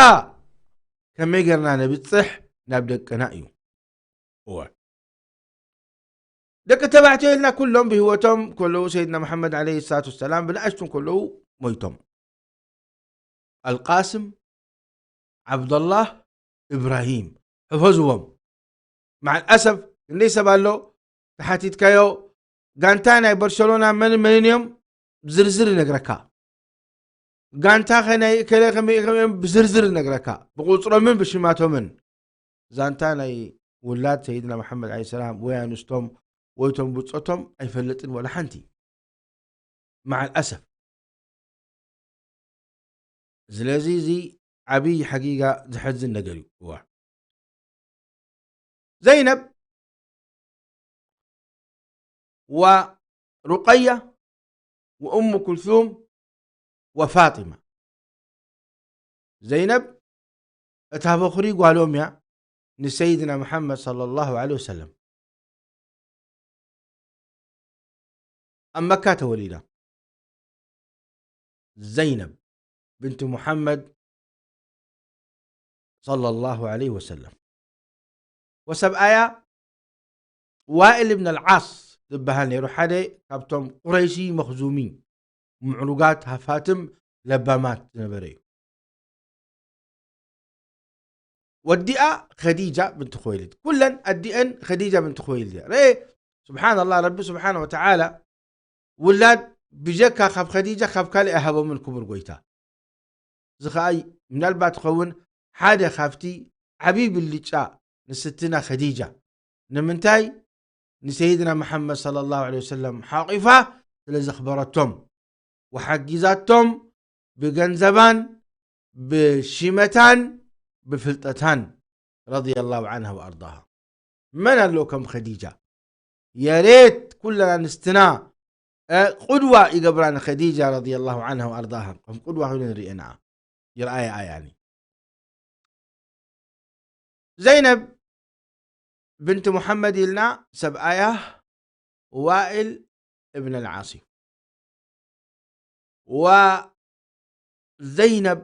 ከመይ ጌርና ነብጽሕ ናብ ደቅና እዩ። እወ። ደቂ ተባዕትዮ ኢልና ኩሎም ብህይወቶም ከለዉ ሰይድና መሓመድ ዐለይሂ ሰላቱ ወሰላም ብንኣሽቱ ከለዉ ሞይቶም። ኣልቃስም፣ ዓብደላህ፣ እብራሂም፣ ሕፈዝዎም። መዓል ኣሰፍ ክንደይ ሰብ ኣሎ ተሓቲትካዮ፣ ጋንታ ናይ በርሸሎና መን መንን እዮም ብዝርዝር ይነግረካ። ጋንታ ኸ ናይ እከለ ከመይ ከመይ እዮም ብዝርዝር ይነግረካ፣ ብቁጽሮምን ብሽማቶምን። ዛንታ ናይ ውላድ ሰይድና መሓመድ ዐለይሂ ሰላም ወይ ኣንስቶም ወይ ቶም ብጾቶም ኣይፈልጥን ወላ ሓንቲ። መዓል ኣሰፍ። ስለዚ እዚ ዓብዪ ሓቂቃ ዘሕዝን ነገር እዩ። እዋ። ዘይነብ ወሩቀያ ወእሙ ኩልሱም ወፋጢማ። ዘይነብ እታ በኹሪ ጓሎም እያ ንሰይድና መሓመድ ሰለላሁ ዐለይሂ ወሰለም። ኣብ መካ ተወሊዳ። ዘይነብ ብንት ሙሓመድ ሰለላሁ ዐለይሂ ወሰለም። ወሰብኣያ ዋኢል እብን ኣልዓስ ዝበሃል ነይሩ፣ ሓደ ካብቶም ቁረይሺ መኽዙሚ፣ ምዕሩጋት፣ ሃፋትም፣ ለባማት ዝነበረ እዩ። ወዲኣ ኸዲጃ ብንት ኹወይልድ። ኩለን ኣዲአን ኸዲጃ ብንት ኹወይልድ እያ። ርኤ፣ ስብሓንላህ፣ ረቢ ስብሓን ወተዓላ ውላድ ብጀካ ካብ ኸዲጃ ካብ ካልእ ኣይሃቦምን፣ ክቡር ጎይታ። እዚ ኸኣ ምናልባት ይኸውን ሓደ ካብቲ ዓብዪ ብልጫ ንስትና ኸዲጃ። ንምንታይ? ንሰይድና መሓመድ ሰለላሁ ዐለይሂ ወሰለም ሓቂፋ ስለ ዘኽበረቶም ወሓጊዛቶም ብገንዘባን ብሽመታን ብፍልጠታን ረዲየላሁ ዐንሃ ወኣርዳሃ። መን ኣሎ ከም ኸዲጃ? የሬት ኩለን ኣንስትና፣ እ፣ ቁድዋ ይገብራ ንኸዲጃ ረዲየላሁ ዐንሃ ወኣርዳሃ። ከም ቁድዋ ኮይኑ ንርእየና፣ ይርኣያ፣ ኣያኒ። ዘይነብ ብንት ሙሓመድ ኢልና ሰብኣያ ዋኢል እብን ኣልዓስ እዩ። ወዘይነብ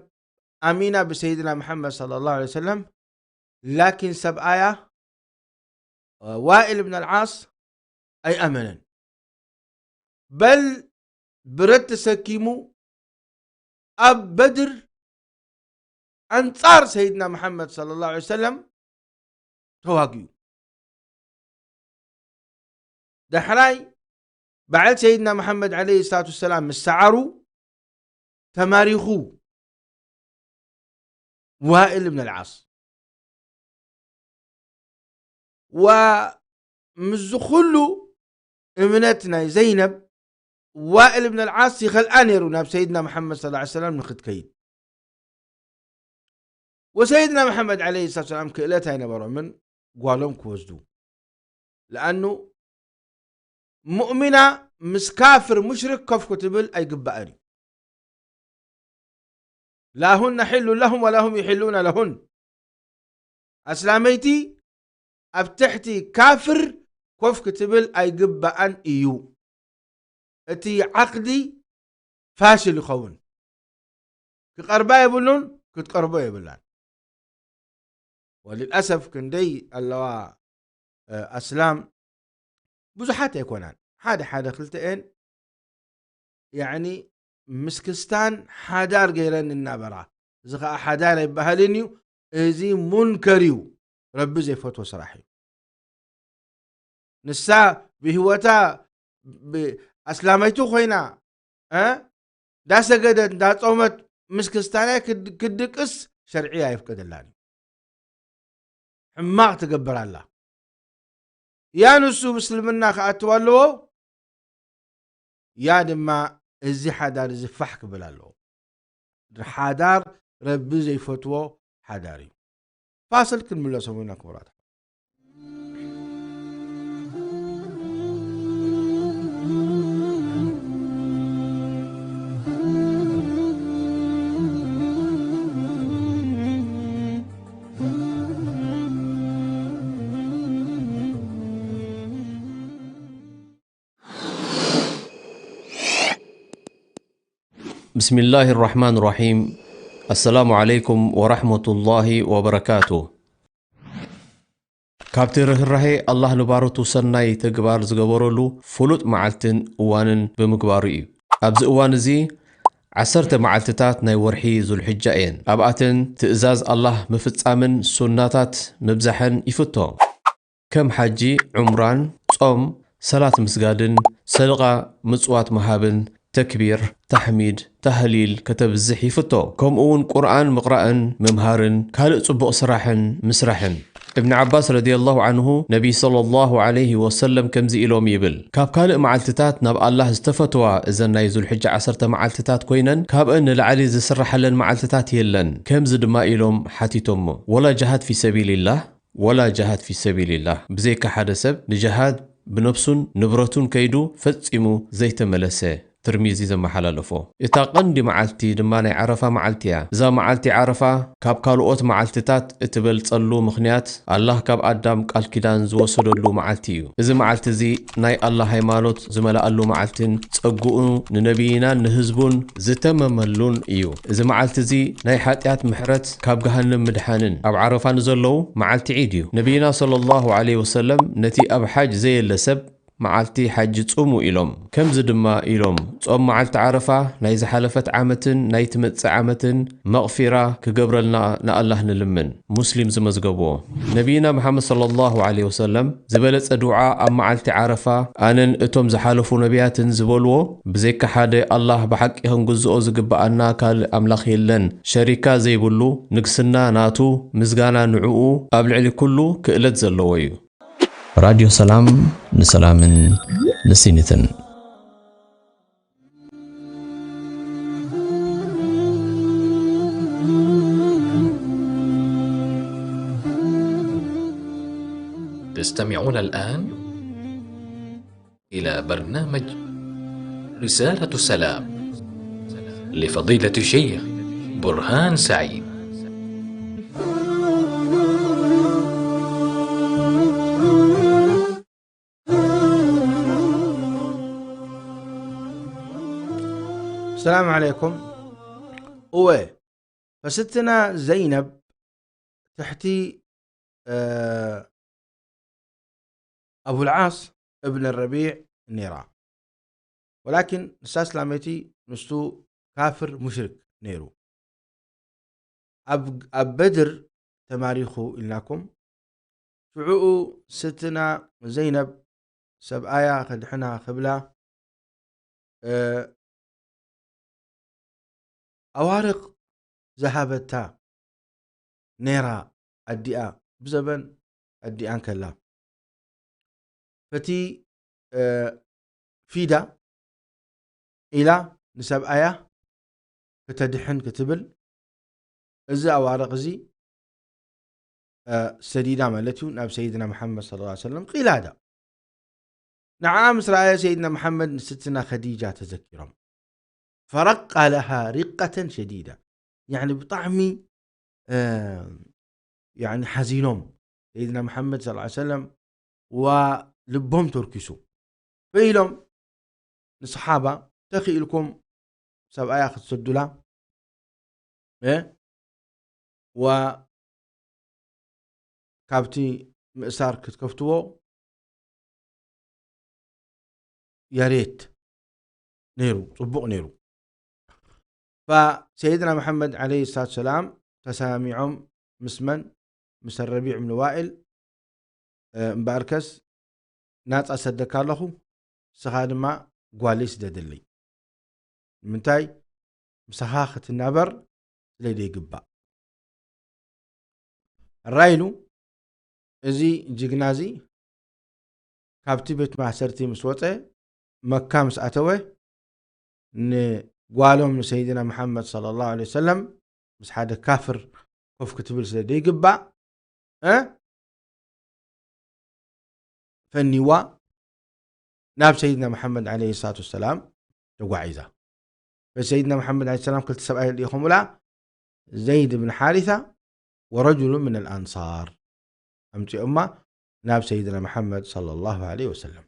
ኣሚና ብሰይድና መሓመድ ሰለላሁ ዐለይሂ ወሰለም፣ ላኪን ሰብኣያ ዋኢል እብን ኣልዓስ ኣይኣመነን። በል ብረት ተሰኪሙ ኣብ በድር ኣንጻር ሰይድና መሓመድ ሰለላሁ ዐለይሂ ወሰለም ተዋጊኡ። ዳሕራይ በዓል ሰይድና መሓመድ ዐለይሂ ሰላቱ ወሰላም ምስ ሰዓሩ ተማሪኹ ዋኢል እብን ኣልዓስ። ወምዚ ኩሉ እምነት ናይ ዘይነብ ዋኢል እብን ኣልዓስ ይኸልኣ ነይሩ ናብ ሰይድና መሓመድ ሰለላሁ ዐለይሂ ወሰለም ንኽትከይድ። ወሰይድና መሓመድ ዐለይሂ ሰላቱ ወሰላም ክእለት ኣይነበሮምን ጓሎም ክወስዱ። ለኣኑ ሙእሚና ምስ ካፍር ሙሽሪክ ኮፍ ክትብል ኣይግባእን እዩ። ላ ሁነ ሒሉ ለሁም ወላ ሁም ይሒሉነ ለሁን። ኣስላመይቲ ኣብ ትሕቲ ካፍር ኮፍ ክትብል ኣይግባኣን እዩ። እቲ ዓቕዲ ፋሽል ይኸውን። ክቐርባ የብሉን፣ ክትቀርቦ የብላን። ወልልኣሰፍ ክንደይ ኣለዋ፣ እ፣ ኣስላም ብዙሓት ኣይኮናን። ሓደ ሓደ ክልተኤን፣ ያዕኒ፣ ምስ ክስታን ሓዳር ገይረን እናበራ። እዚ ኸኣ ሓዳር ኣይበሃልን እዩ። እዚ ሙንከር እዩ። ረቢ ዘይፈትዎ ስራሕ እዩ። ንሳ ብህይወታ ብ-፣ ኣስላማይቱ ኮይና፣ እ፣ እንዳሰገደት እንዳጾመት ምስ ክስታናይ ክድ-፣ ክድቅስ ሸርዒ ኣይፍቀደላን እዩ። ሕማቕ ትገብር ኣላ። ያ ንሱ ብእስልምና ክኣትው ኣለዎ፣ ያ ድማ እዚ ሓዳር እዚ ፋሕ ክብል ኣለዎ። ሓዳር ረቢ ዘይፈትዎ ሓዳር እዩ። ፋስል ክንምለሶም ኢና ክቡራት። ብስሚላሂ ራሕማን ራሒም። ኣሰላሙ ዓለይኩም ወራሕመቱላሂ ወበረካቱ። ካብቲ ርህራሄ ኣላህ ንባሮቱ ሰናይ ተግባር ዝገበረሉ ፍሉጥ መዓልትን እዋንን ብምግባሩ እዩ። ኣብዚ እዋን እዚ ዓሰርተ መዓልትታት ናይ ወርሒ ዙልሕጃ እየን። ኣብኣተን ትእዛዝ ኣላህ ምፍጻምን ሱናታት ምብዛሕን ይፍቶ። ከም ሓጂ፣ ዑምራን፣ ጾም፣ ሰላት ምስጋድን፣ ሰደቓ፣ ምጽዋት ምሃብን፣ ተክቢር፣ ታሕሚድ፣ ታህሊል ከተብዝሕ ይፍቶ። ከምኡ እውን ቁርኣን ምቕራእን ምምሃርን ካልእ ጽቡቕ ስራሕን ምስራሕን። እብኒ ዓባስ ረዲየላሁ ዓንሁ ነቢይ ሰለላሁ ዓለይሂ ወሰለም ከምዚ ኢሎም ይብል፣ ካብ ካልእ መዓልትታት ናብ ኣላህ ዝተፈትዋ እዘን ናይ ዙልሕጃ ዓሰርተ መዓልትታት ኮይነን ካብአን ንላዕሊ ዝስራሓለን መዓልትታት የለን። ከምዚ ድማ ኢሎም ሓቲቶሞ፣ ወላ ጅሃድ ፊ ሰቢልላህ ወላ ጅሃድ ፊ ሰቢልላህ፣ ብዘይካ ሓደ ሰብ ንጅሃድ ብነብሱን ንብረቱን ከይዱ ፈጺሙ ዘይተመለሰ። ትርሚዚ ዘመሓላለፎ። እታ ቀንዲ መዓልቲ ድማ ናይ ዓረፋ መዓልቲ እያ። እዛ መዓልቲ ዓረፋ ካብ ካልኦት መዓልትታት እትበልጸሉ ምኽንያት፣ ኣላህ ካብ ኣዳም ቃል ኪዳን ዝወሰደሉ መዓልቲ እዩ። እዚ መዓልቲ እዚ ናይ ኣላህ ሃይማኖት ዝመልኣሉ መዓልትን ጸግኡ ንነቢይናን ንህዝቡን ዝተመመሉን እዩ። እዚ መዓልቲ እዚ ናይ ሓጢኣት ምሕረት፣ ካብ ገሃነም ምድሓንን ኣብ ዓረፋ ንዘለዉ መዓልቲ ዒድ እዩ። ነቢይና ሰለላሁ ዐለይሂ ወሰለም ነቲ ኣብ ሓጅ ዘየለ ሰብ መዓልቲ ሓጂ ጽሙ ኢሎም። ከምዚ ድማ ኢሎም፣ ጾም መዓልቲ ዓረፋ ናይ ዝሓለፈት ዓመትን ናይ ትመጽእ ዓመትን መቕፊራ ክገብረልና ንኣላህ ንልምን። ሙስሊም ዝመዝገብዎ። ነቢይና መሓመድ ሰለላሁ ዐለይሂ ወሰለም ዝበለጸ ዱዓ ኣብ መዓልቲ ዓረፋ ኣነን እቶም ዝሓለፉ ነቢያትን ዝበልዎ፣ ብዘይካ ሓደ ኣላህ ብሓቂ ክንግዝኦ ዝግብኣና ካልእ ኣምላኽ የለን፣ ሸሪካ ዘይብሉ፣ ንግስና ናቱ፣ ምስጋና ንዕኡ ኣብ ልዕሊ ኩሉ ክእለት ዘለዎ እዩ። ራድዮ ሰላም ንሰላምን ንሲኒትን። تستمعون الآن إلى برنامج رسالة سلام لفضيلة الشيخ برهان سعيد. السلام عليكم. እወ፣ ፈስትና ዘይነብ ትሕቲ፣ እ፣ ኣቡልዓስ እብን ረቢዕ ነይራ። ወላኪን ንሳ እስላመይቲ፣ ንሱ ካፍር ሙሽሪክ ነይሩ። ኣብ፣ ኣብ በድር ተማሪኹ ኢልናኩም። ሽዑኡ ስትና ዘይነብ ሰብኣያ ከድሕና ክብላ፣ እ፣ ኣዋርቕ ዝሃበታ ነይራ ኣዲኣ፣ ብዘበን ኣዲኣ እንከላ። ፈቲ፣ እ፣ ፊዳ ኢላ ንሰብኣያ ከተድሕን ክትብል፣ እዚ ኣዋርቕ እዚ፣ እ፣ ሰዲዳ ማለት እዩ፣ ናብ ሰይድና መሓመድ ሰለላሁ ዐለይሂ ወሰለም ቂላዳ። ንዓ ምስ ረኣየ ሰይድና መሓመድ ንስትና ኸዲጃ ተዘኪሮም። ፈረቃ ለሃ ሪቀተን ሸዲዳ። ያዕኒ ብጣዕሚ፣ እ፣ ያዕኒ ሓዚኖም ሰይድና መሓመድ ሰለላሁ ዐለይሂ ወሰለም፣ ዋ ልቦም ተርኪሱ። ፈኢሎም ንሰሓባ፣ ተኽኢልኩም ሰብኣያ ክትሰዱላ፣ እ፣ ዋ ካብቲ ምእሳር ክትከፍትዎ ያሬት ነይሩ፣ ጽቡቕ ነይሩ። ፈሰይድና መሓመድ ዓለይሂ ሰላቱ ሰላም ተሰማሚዖም ምስ መን? ምስ ረቢዕ ብን ዋኢል፣ እ፣ እምበኣርከስ ናጻ ሰደካ ኣለኹ፣ ንስኻ ድማ ጓለይ ስደደለይ። ንምንታይ? ምሳኻ ክትናበር ስለ ዘይግባእ። ሕራይ ኢሉ፣ እዚ ጅግና እዚ ካብቲ ቤት ማእሰርቲ ምስ ወጸ፣ መካ ምስ ኣተወ፣ ንጓሎም ንሰይድና መሓመድ ሰለላሁ ዐለይሂ ወሰለም ምስ ሓደ ካፍር ኮፍ ክትብል ስለ ዘይግባእ፣ እ? ፈኒዋ ናብ ሰይድና መሓመድ ዐለይሂ ሰላቱ ወሰላም ተጓዒዛ። በሰይድና መሓመድ ዐለይሂ ሰላም ክልተ ሰብኣይ ልኢኾምላ፣ ዘይድ ብን ሓሪሳ ወረጁሉ ምን ኣልኣንሳር ኣምፂኦማ ናብ ሰይድና መሓመድ ሰለላሁ ዐለይሂ ወሰለም።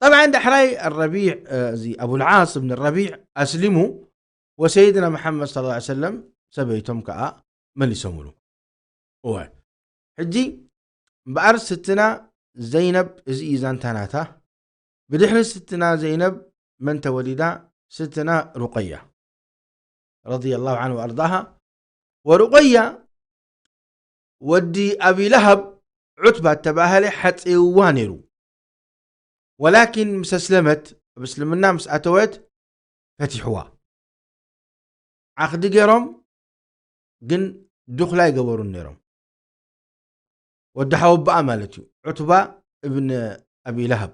ጠብዓን ዳሕራይ ኣረቢዕ፣ እ፣ እዚ ኣቡልዓስ ብን ረቢዕ ኣስሊሙ ወሰይድና መሓመድ ሰለላሁ ዐለይሂ ወሰለም ሰበይቶም ከዓ መሊሶምሉ። እወ፣ ሕጂ እምበኣር ስትና ዘይነብ፣ እዚ እዩ ዛንታ ናታ። ብድሕሪ ስትና ዘይነብ መን ተወሊዳ? ስትና ሩቀያ ረዲየላሁ ዐንሃ ወኣርዳሃ። ወሩቀያ ወዲ ኣቢ ለሃብ ዑትባ እተባህለ ሓፀይዋ ነይሩ። ወላኪን ምስ ኣስለመት፣ ኣብ እስልምና ምስ ኣተወት ፈቲሕዋ። ዓኽዲ ገይሮም ግን ድኹላ ኣይገበሩን ነይሮም። ወዲ ሓወቦኣ ማለት እዩ፣ ዑትባ እብን ኣቢ ለሃብ።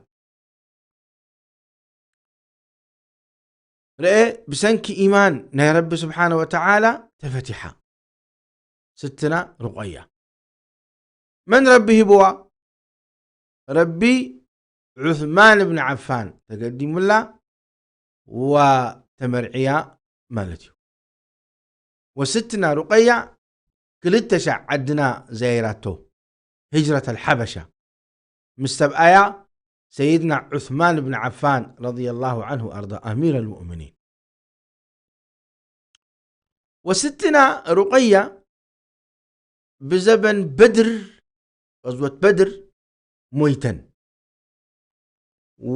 ርኤ፣ ብሰንኪ ኢማን ናይ ረቢ ስብሓነ ወተዓላ ተፈቲሓ ስትና ሩቀያ። መን ረቢ ሂብዋ? ረቢ ዑስማን እብን ዓፋን ተገዲሙላ ወተመርዕያ ማለት እዩ። ወስትና ሩቀያ ክልተ ሻዕ ዓድና ዘያይራቶ፣ ሂጅረት ኣልሓበሻ፣ ምስ ሰብኣያ ሰይድና ዑስማን ብን ዓፋን ረዲየላሁ ዐንሁ ኣርዳ ኣሚር ኣልሙእሚኒን። ወስትና ሩቀያ ብዘበን በድር፣ ገዝወት በድር ሞይተን።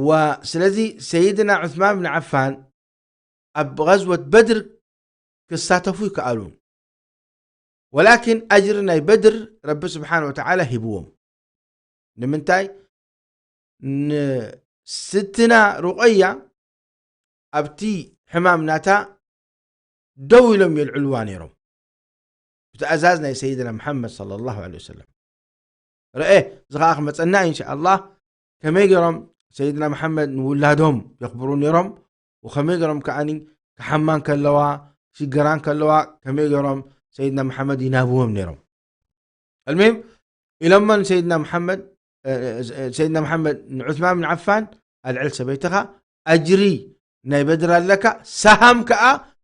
ወስለዚ ሰይድና ዑስማን ብን ዓፋን ኣብ ገዝወት በድር ክሳተፉ ይከኣሉን። ወላኪን ኣጅሪ ናይ በድር ረቢ ስብሓን ወተዓላ ሂብዎም። ንምንታይ? ንስትና ሩቀያ ኣብቲ ሕማም ናታ ደው ኢሎም የልዕልዋ ነይሮም፣ ብትእዛዝ ናይ ሰይድና መሓመድ ሰለላሁ ዐለይሂ ወሰለም። ረኤ፣ እዚ ኸዓ ክመጸና ኢንሻኣላህ፣ ከመይ ገይሮም ሰይድና መሓመድ ንውላዶም የኽብሩ ነይሮም፣ ወኸመይ ገይሮም ከዓኒ ክሓማ እንከለዋ፣ ክሽገራ እንከለዋ፣ ከመይ ገይሮም ሰይድና መሓመድ ይናብዎም ነይሮም። ኣልሙሂም፣ ኢሎሞ ንሰይድና መሓመድ፣ እ፣ እ፣ ሰይድና መሓመድ ንዑስማን ብን ዓፋን፣ ኣልዕል ሰበይትኻ፣ ኣጅሪ ናይ በድር ኣለካ፣ ሰሃም ከኣ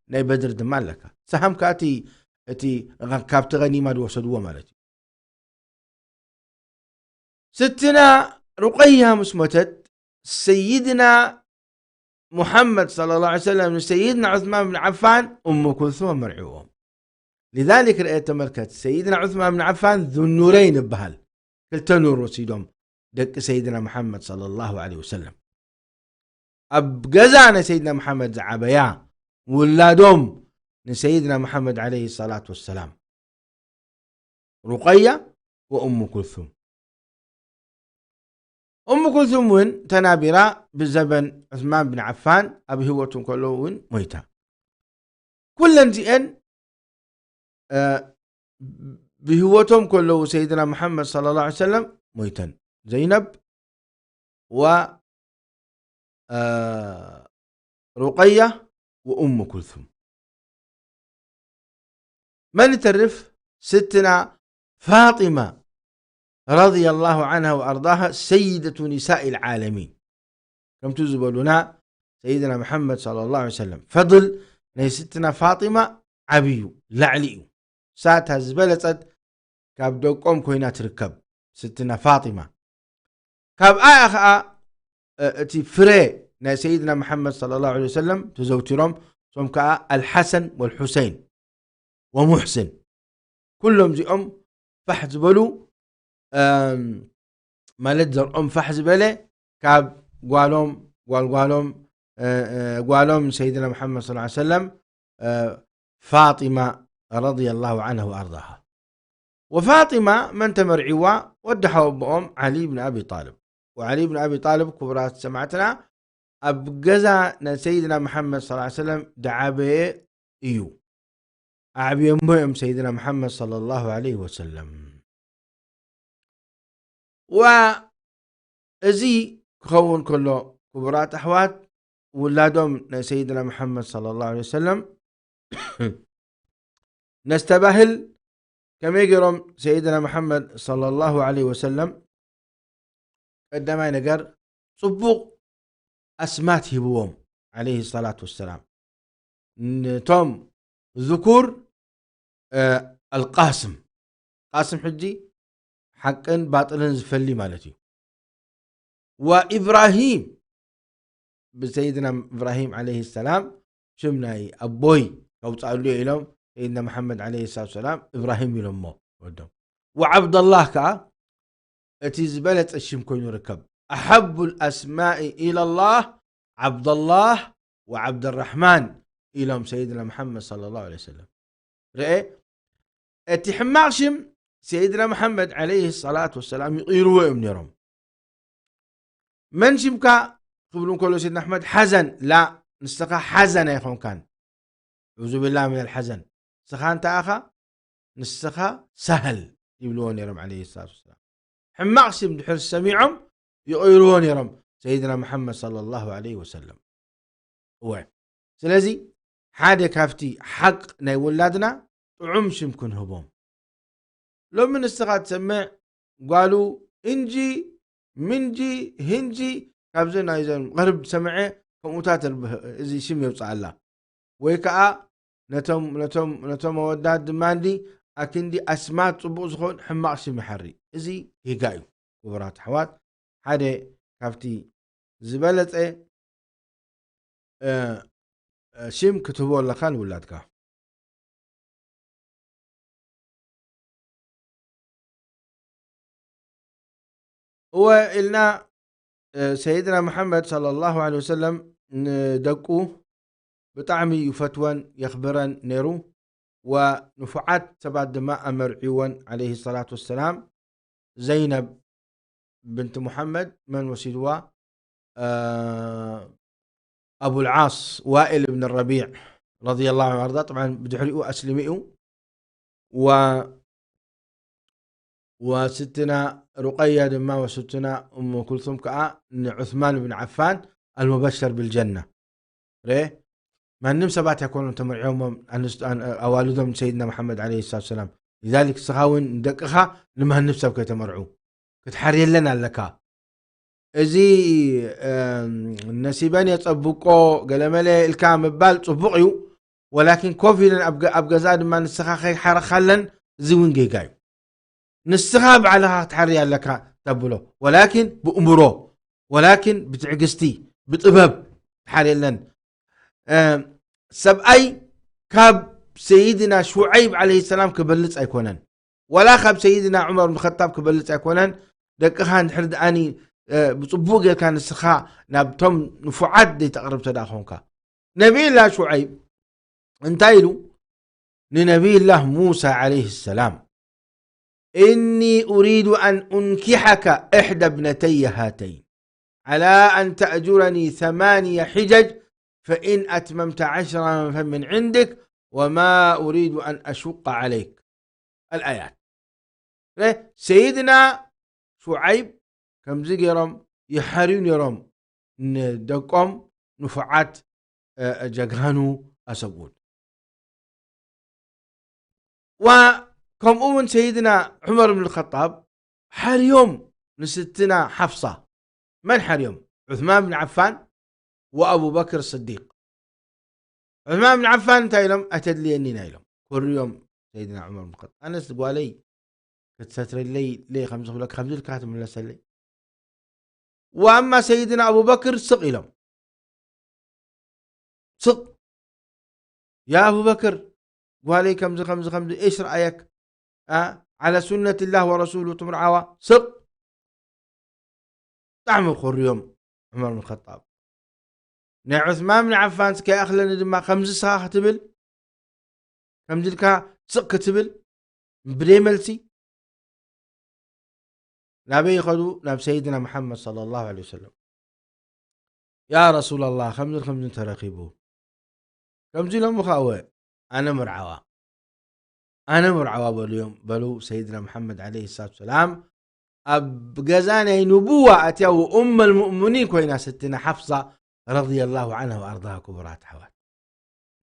ናይ በድር ድማ ኣለካ። ሰሃም ከኣ እቲ፣ እቲ ካብቲ ገኒማ ዝወሰድዎ ማለት እዩ። ስትና ሩቀያ ምስ ሞተት፣ ሰይድና ሙሓመድ ሰለላሁ ዐለይሂ ወሰለም ንሰይድና ዑስማን ብን ዓፋን እሙ ኩልሱም ኣመርዕዎም። ሊዛሊክ፣ ርአ፣ ተመልከት፣ ሰይድና ዑስማን ብን ዓፋን ዙኑረይን ይበሃል። ክልተ ኑር ወሲዶም ደቂ ሰይድና መሓመድ ሰለላሁ ዐለይሂ ወሰለም። ኣብ ገዛ ናይ ሰይድና መሓመድ ዝዓበያ ውላዶም ንሰይድና መሓመድ ዐለይሂ ሰላቱ ወሰላም፣ ሩቀያ ወእሙ ኩልሱም። እሙ ኩልሱም እውን ተናቢራ ብዘበን ዑስማን ብን ዓፋን ኣብ ህይወቱ እንከለዉ እውን ሞይታ። ኩለን እዚአን፣ እ፣ ብህይወቶም ከለዉ ሰይድና መሓመድ ሰለላሁ ዐለይሂ ወሰለም ሞይተን። ዘይነብ ወ፣ እ፣ ሩቀያ ወእሙ ኩልሱም። መን ይተርፍ? ስትና ፋጢማ ረዲየላሁ ዐንሃ ወኣርዳሃ ሰይደቱ ኒሳኢ ልዓለሚን። ከምቲ ዝበሉና ሰይድና መሓመድ ሰለላሁ ዐለይሂ ወሰለም ፈድል ናይ ስትና ፋጢማ ዓብዩ ላዕሊ እዩ። ሳታ ዝበለጸት ካብ ደቆም ኮይና ትርከብ ስትና ፋጢማ። ካብኣ ኸዓ፣ እ፣ እቲ ፍረ ናይ ሰይድና መሓመድ ሰለላሁ ዐለይሂ ወሰለም ተዘውቲሮም፣ እሶም ከኣ ኣልሓሰን ወልሑሰይን ወሙሕስን። ኩሎም እዚኦም ፋሕ ዝበሉ፣ እም፣ ማለት ዘርኦም ፋሕ ዝበለ ካብ ጓሎም፣ ጓል ጓሎም፣ እ፣ እ፣ ጓሎም ሰይድና መሓመድ ሰለላሁ ዐለይሂ ወሰለም፣ እ፣ ፋጢማ ረዲየላሁ ዐንሃ ወኣርዳሃ። ወፋጢማ መን ተመርዒዋ? ወዲ ሓወቦኦም ዓሊ ብን ኣቢ ጣልብ። ወዓሊ ብን ኣቢ ጣልብ፣ ክቡራት ሰማዕትና፣ ኣብ ገዛ ናይ ሰይድና መሓመድ ሰለላሁ ዐለይሂ ወሰለም ዝዓበየ እዩ። ኣዕብዮሞ እዮም ሰይድና መሓመድ ሰለላሁ ዐለይሂ ወሰለም። ወእዚ ክኸውን ከሎ፣ ክቡራት ኣሕዋት፣ ውላዶም ናይ ሰይድና መሓመድ ሰለላሁ ዐለይሂ ወሰለም ነስተባህል። ከመይ ገይሮም ሰይድና መሓመድ ሰለላሁ ዐለይሂ ወሰለም ቀዳማይ ነገር ጽቡቕ ኣስማት ሂብዎም ዐለይሂ ሰላቱ ወሰላም። ነቶም ዝኩር፣ እ፣ ኣልቃስም። ቃስም ሕጂ ሓቅን ባጥልን ዝፈሊ ማለት እዩ። ወኢብራሂም፣ ብሰይድና እብራሂም ዐለይሂ ሰላም ሽም ናይ ኣቦይ ከውፅኣሉ እየ ኢሎም ሰይድና መሓመድ ዐለይሂ ሰላቱ ሰላም እብራሂም ኢሎሞ ወዶም። ወዓብደላህ ከዓ እቲ ዝበለጸ ሽም ኮይኑ ርከብ። ኣሐቡ ልኣስማኢ ኢለላህ ዓብደላህ ወዓብደራሕማን ኢሎም ሰይድና መሓመድ ሰለላሁ ዐለይሂ ወሰለም። ርአ፣ እቲ ሕማቕ ሽም ሰይድና መሓመድ ዐለይሂ ሰላቱ ወሰላም ይቕይርዎ እዮም ነይሮም። መን ሽምካ ክብሉ እንከሎ ሰይድና ኣሕመድ ሓዘን፣ ላ፣ ንስኻ ሓዘን ኣይኾንካን። ዑዙ ቢላህ ሚነል ሓዘን። ንስኻ እንታይ ኢኻ? ንስኻ ሳህል ይብልዎ ነይሮም ዐለይሂ ሰላቱ ወሰላም። ሕማቕ ሽም ድሕር ሰሚዖም ይቕይርዎ ነይሮም ሰይድና መሓመድ ሰለላሁ ዐለይሂ ወሰለም። እወ። ስለዚ ሓደ ካብቲ ሓቅ ናይ ውላድና ጥዑም ሽም ክንህቦም። ሎሚ ንስኻ ትሰምዕ ጓሉ እንጂ፣ ምንጂ፣ ህንጂ፣ ካብዚ ናይዘን ቐርብ ሰምዐ ከምኡታት ርብ-፣ እዚ ሽም የውፅኣላ። ወይ ከዓ ነቶም፣ ነቶም፣ ነቶም ኣወዳት ድማ እንዲ ኣክንዲ ኣስማት ፅቡቕ ዝኾን ሕማቕ ሽም ይሓሪ። እዚ ጌጋ እዩ። ክቡራት ኣሕዋት፣ ሓደ ካብቲ ዝበለጸ፣ እ፣ እ፣ ሽም ክትህቦ ኣለካ ንውላድካ። እወ ኢልና፣ እ፣ ሰይድና መሓመድ ሰለላሁ ዐለይሂ ወሰለም ንደቁ ብጣዕሚ ይፈትወን የኽብረን ነይሩ። ወንፉዓት ሰባት ድማ ኣመርዕይወን ዐለይሂ ሰላቱ ወሰላም። ዘይነብ ብንት ሙሓመድ መን ወሲድዋ? እ፣ ኣቡልዓስ ዋኢል እብን ረቢዕ ረዲየላሁ ዐንሁ ኣርዳ። ጥብዓን ብድሕሪኡ ኣስሊሙ እዩ። ወ-፣ ወስትና ሩቀያ ድማ ወስትና እሙ ኩልሱም ከዓ ንዑስማን ብን ዓፋን ኣልሙበሸር ብልጀና። ርኤ፣ ማንም ሰባት ኣይኮኑን ተመርዕዮሞም ኣንስት-፣ ኣን-፣ ኣዋልዶም ንሰይድና መሓመድ ዐለይሂ ሰላቱ ወሰላም። ሊዛሊክ እስኻ እውን ንደቅኻ ንማንም ሰብ ከይተመርዑ ክትሓርየለን ኣለካ። እዚ፣ እም፣ ነሲበን የጸብቆ ገለመለ ኢልካ ምባል ጽቡቕ እዩ። ወላኪን ኮፍ ኢለን ኣብ ገ-፣ ኣብ ገዛ ድማ ንስኻ ከይሓረኻለን፣ እዚ እውን ጌጋ እዩ። ንስኻ ባዕልኻ ክትሓሪ ኣለካ ተብሎ፣ ወላኪን ብእምሮ፣ ወላኪን ብትዕግስቲ፣ ብጥበብ ትሓርየለን። እም፣ ሰብኣይ ካብ ሰይድና ሹዐይብ ዐለይሂ ሰላም ክበልጽ ኣይኮነን፣ ወላ ካብ ሰይድና ዑመር ብን ኸጣብ ክበልጽ ኣይኮነን። ደቅኻ እንድሕር ደኣኒ፣ እ፣ ብጽቡቕ ጌርካ ንስኻ ናብቶም ንፉዓት ዘይተቕርብ ተደኣ ኾንካ። ነቢይላ ሹዐይብ እንታይ ኢሉ ንነቢይላህ ሙሳ ዐለይሂ ሰላም? إني أريد أن أنكحك إحدى ابنتي هاتين على أن تأجرني ثماني حجج فإن أتممت عشرا فمن عندك وما أريد أن أشق عليك. الآيات. ረ-፣ ሰይድና ሹዓይብ ከምዚ ገይሮም ይሓርዩ ነይሮም ንደቆም ንፉዓት፣ እ፣ ጀጋኑ ኣሰብኡት። ወከምኡ እውን ሰይድና ዑመር ብን ኸጣብ ሓርዮም ንስትና ሓፍሳ። መን ሓርዮም? ዑስማን ብን ዓፋን ወኣቡበክር ስዲቅ። ዑስማን ብን ዓፋን እንታይ ኢሎም? "ኣይተድልየኒና" ኢሎም። ኮርዮም ሰይድና ዑመር ብን ኸጣብ። "ኣነስ ጓለይ ክትሰትረለይ ለይ ከምዚ ክብለካ ከምዚ ኢልካ ትምለሰለይ?" ወኣማ ሰይድና ኣቡበክር ስቕ ኢሎም። ስቕ። "ያ ኣቡበክር፣ ጓለይ ከምዚ፣ ከምዚ፣ ከምዚ፣ እሽ ረኣየክ? ኣ፣ ዓለ ሱነትላህ ወረሱሉ ትምርዓዋ?" ስቕ። ብጣዕሚ ኮርዮም ዑመር ብን ኸጣብ። ናይ ዑስማን ብን ዓፋንስ ከይኣኽለኒ ድማ ከምዚ ስኻ ክትብል፣ ከምዚ ኢልካ ስቕ ክትብል ብደይ መልሲ ናበይ ይኸዱ? ናብ ሰይድና መሓመድ ሰለላሁ ዐለይሂ ወሰለም። "ያ ረሱላላህ፣ ከምዚ ከምዚ ተረኺቡ፣ ከምዚ ኢሎምኻ እወ፣ ኣነ ምርዓዋ፣ ኣነ ምርዓዋ" በልዮም፣ በሉ። ሰይድና መሓመድ ዐለይሂ ሰላቱ ሰላም ኣብ ገዛ ናይ ንቡዋ ኣትያ፣ ወኡመል ሙእሚኒን ኮይና ስትና ሓፍሳ ረضي الله عنها وأرضاها ክቡራት ኣሕዋት።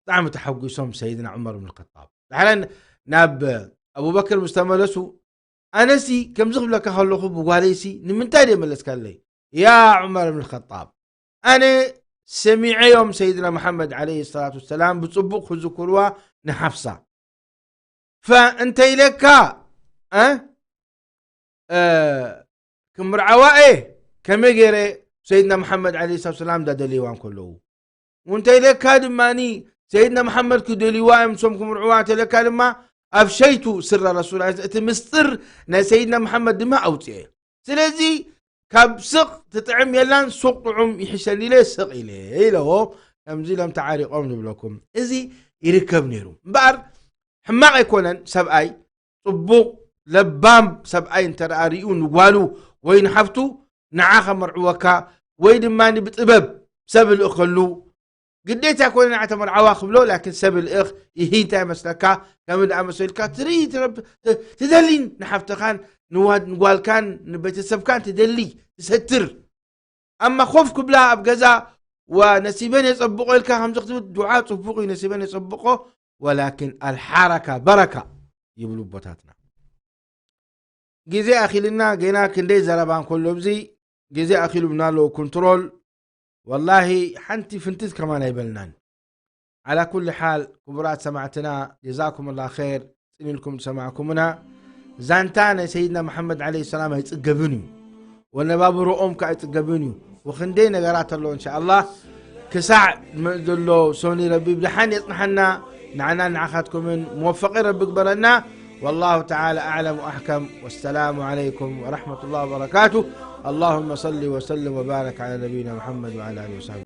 ብጣዕሚ ተሓጒሶም ሰይድና ዑመር ብን ኸጣብ። ድሓረ ናብ ኣቡበክር ምስ ተመለሱ፣ ኣነሲ ከምዚ ክብለካ ከለኹ ብጓለይሲ ንምንታይ ደይ መለስካለይ? ያ ዑመር ብን ኸጣብ፣ ኣነ ሰሚዐዮም ሰይድና መሓመድ ዓለይሂ ሰላቱ ወሰላም ብጽቡቕ ክዝክርዋ ንሓፍሳ። ፈእንተ ኢለካ፣ እ? እ፣ ክምርዓዋ እየ፣ ከመይ ገይረ ሰይድና መሓመድ ዓለይሂ ሰላቱ ወሰላም እንዳደለይዋ እንከለዉ። ወእንተ ኢለካ ድማኒ ሰይድና መሓመድ ክደልይዋ እዮም፣ ንሶም ክምርዕዋ እንተ ኢለካ ድማ፣ ኣፍሸይቱ ስረ ረሱል፣ እቲ ምስጢር ናይ ሰይድና መሓመድ ድማ ኣውፅኤ። ስለዚ ካብ ስቕ ትጥዕም የላን፣ ሱቕ ጥዑም ይሕሸኒ ኢለ ስቕ ኢለ ኢለዎ። ከምዚ ኢሎም ተዓሪቖም ንብለኩም። እዚ ይርከብ ነይሩ። እምበኣር ሕማቕ ኣይኮነን ሰብኣይ፣ ጽቡቕ ለባም ሰብኣይ እንተ ደኣ ርእዩ ንጓሉ ወይ ንሓፍቱ ንዓ ከመርዕወካ ወይ ድማ ብጥበብ ሰብ ልእኸሉ፣ ግዴታ ኣይኮነ ንዓ ተመርዓዋ ክብሎ፣ ላኪን ሰብ ልእኽ ይሂ እንታይ ይመስለካ፣ ከም ደኣ መሰልካ ትርኢ ትረብ-፣ ት-፣ ትደሊን ንሓፍትኻን ንዋ-፣ ንጓልካን ንቤተሰብካን ትደሊ ትሰትር። ኣማ ኮፍ ክብላ ኣብ ገዛ ወነሲበን የጸብቆ ኢልካ ከምዚ ክትብል ዱዓ ጽቡቕ እዩ፣ ነሲበን የጸብቆ፣ ወላኪን ኣልሓረካ በረካ ይብሉ ኣቦታትና። ግዜ ኣኺልና ገና ክንደይ ዘረባ እንከሎ ኣብዚ ግዜ ኣኺሉና ኣለዎ ኮንትሮል። ወላሂ ሓንቲ ፍንትት ከማን ኣይበልናን። ዓላ ኩሊ ሓል ክቡራት ሰማዕትና ጀዛኩም ላ ኸይር ጽን ኢልኩም ዝሰማዕኩምና። ዛንታ ናይ ሰይድና መሓመድ ዓለይሂ ሰላም ኣይጽገብን እዩ። ወነባብሮኦም ከኣ ኣይጽገብን እዩ። ወክንደይ ነገራት ኣሎ እንሻ ኣላህ። ክሳዕ ዝመጽእ ዘሎ ሶኒ ረቢ ብደሓን የጽንሓና። ንዓናን ንዓኻትኩምን መወፈቒ ረቢ ግበረና። والله تعالى أعلم وأحكم. والسلام عليكم ورحمة الله وبركاته. اللهم صل وسلم وبارك على نبينا محمد وعلى آله وصحبه.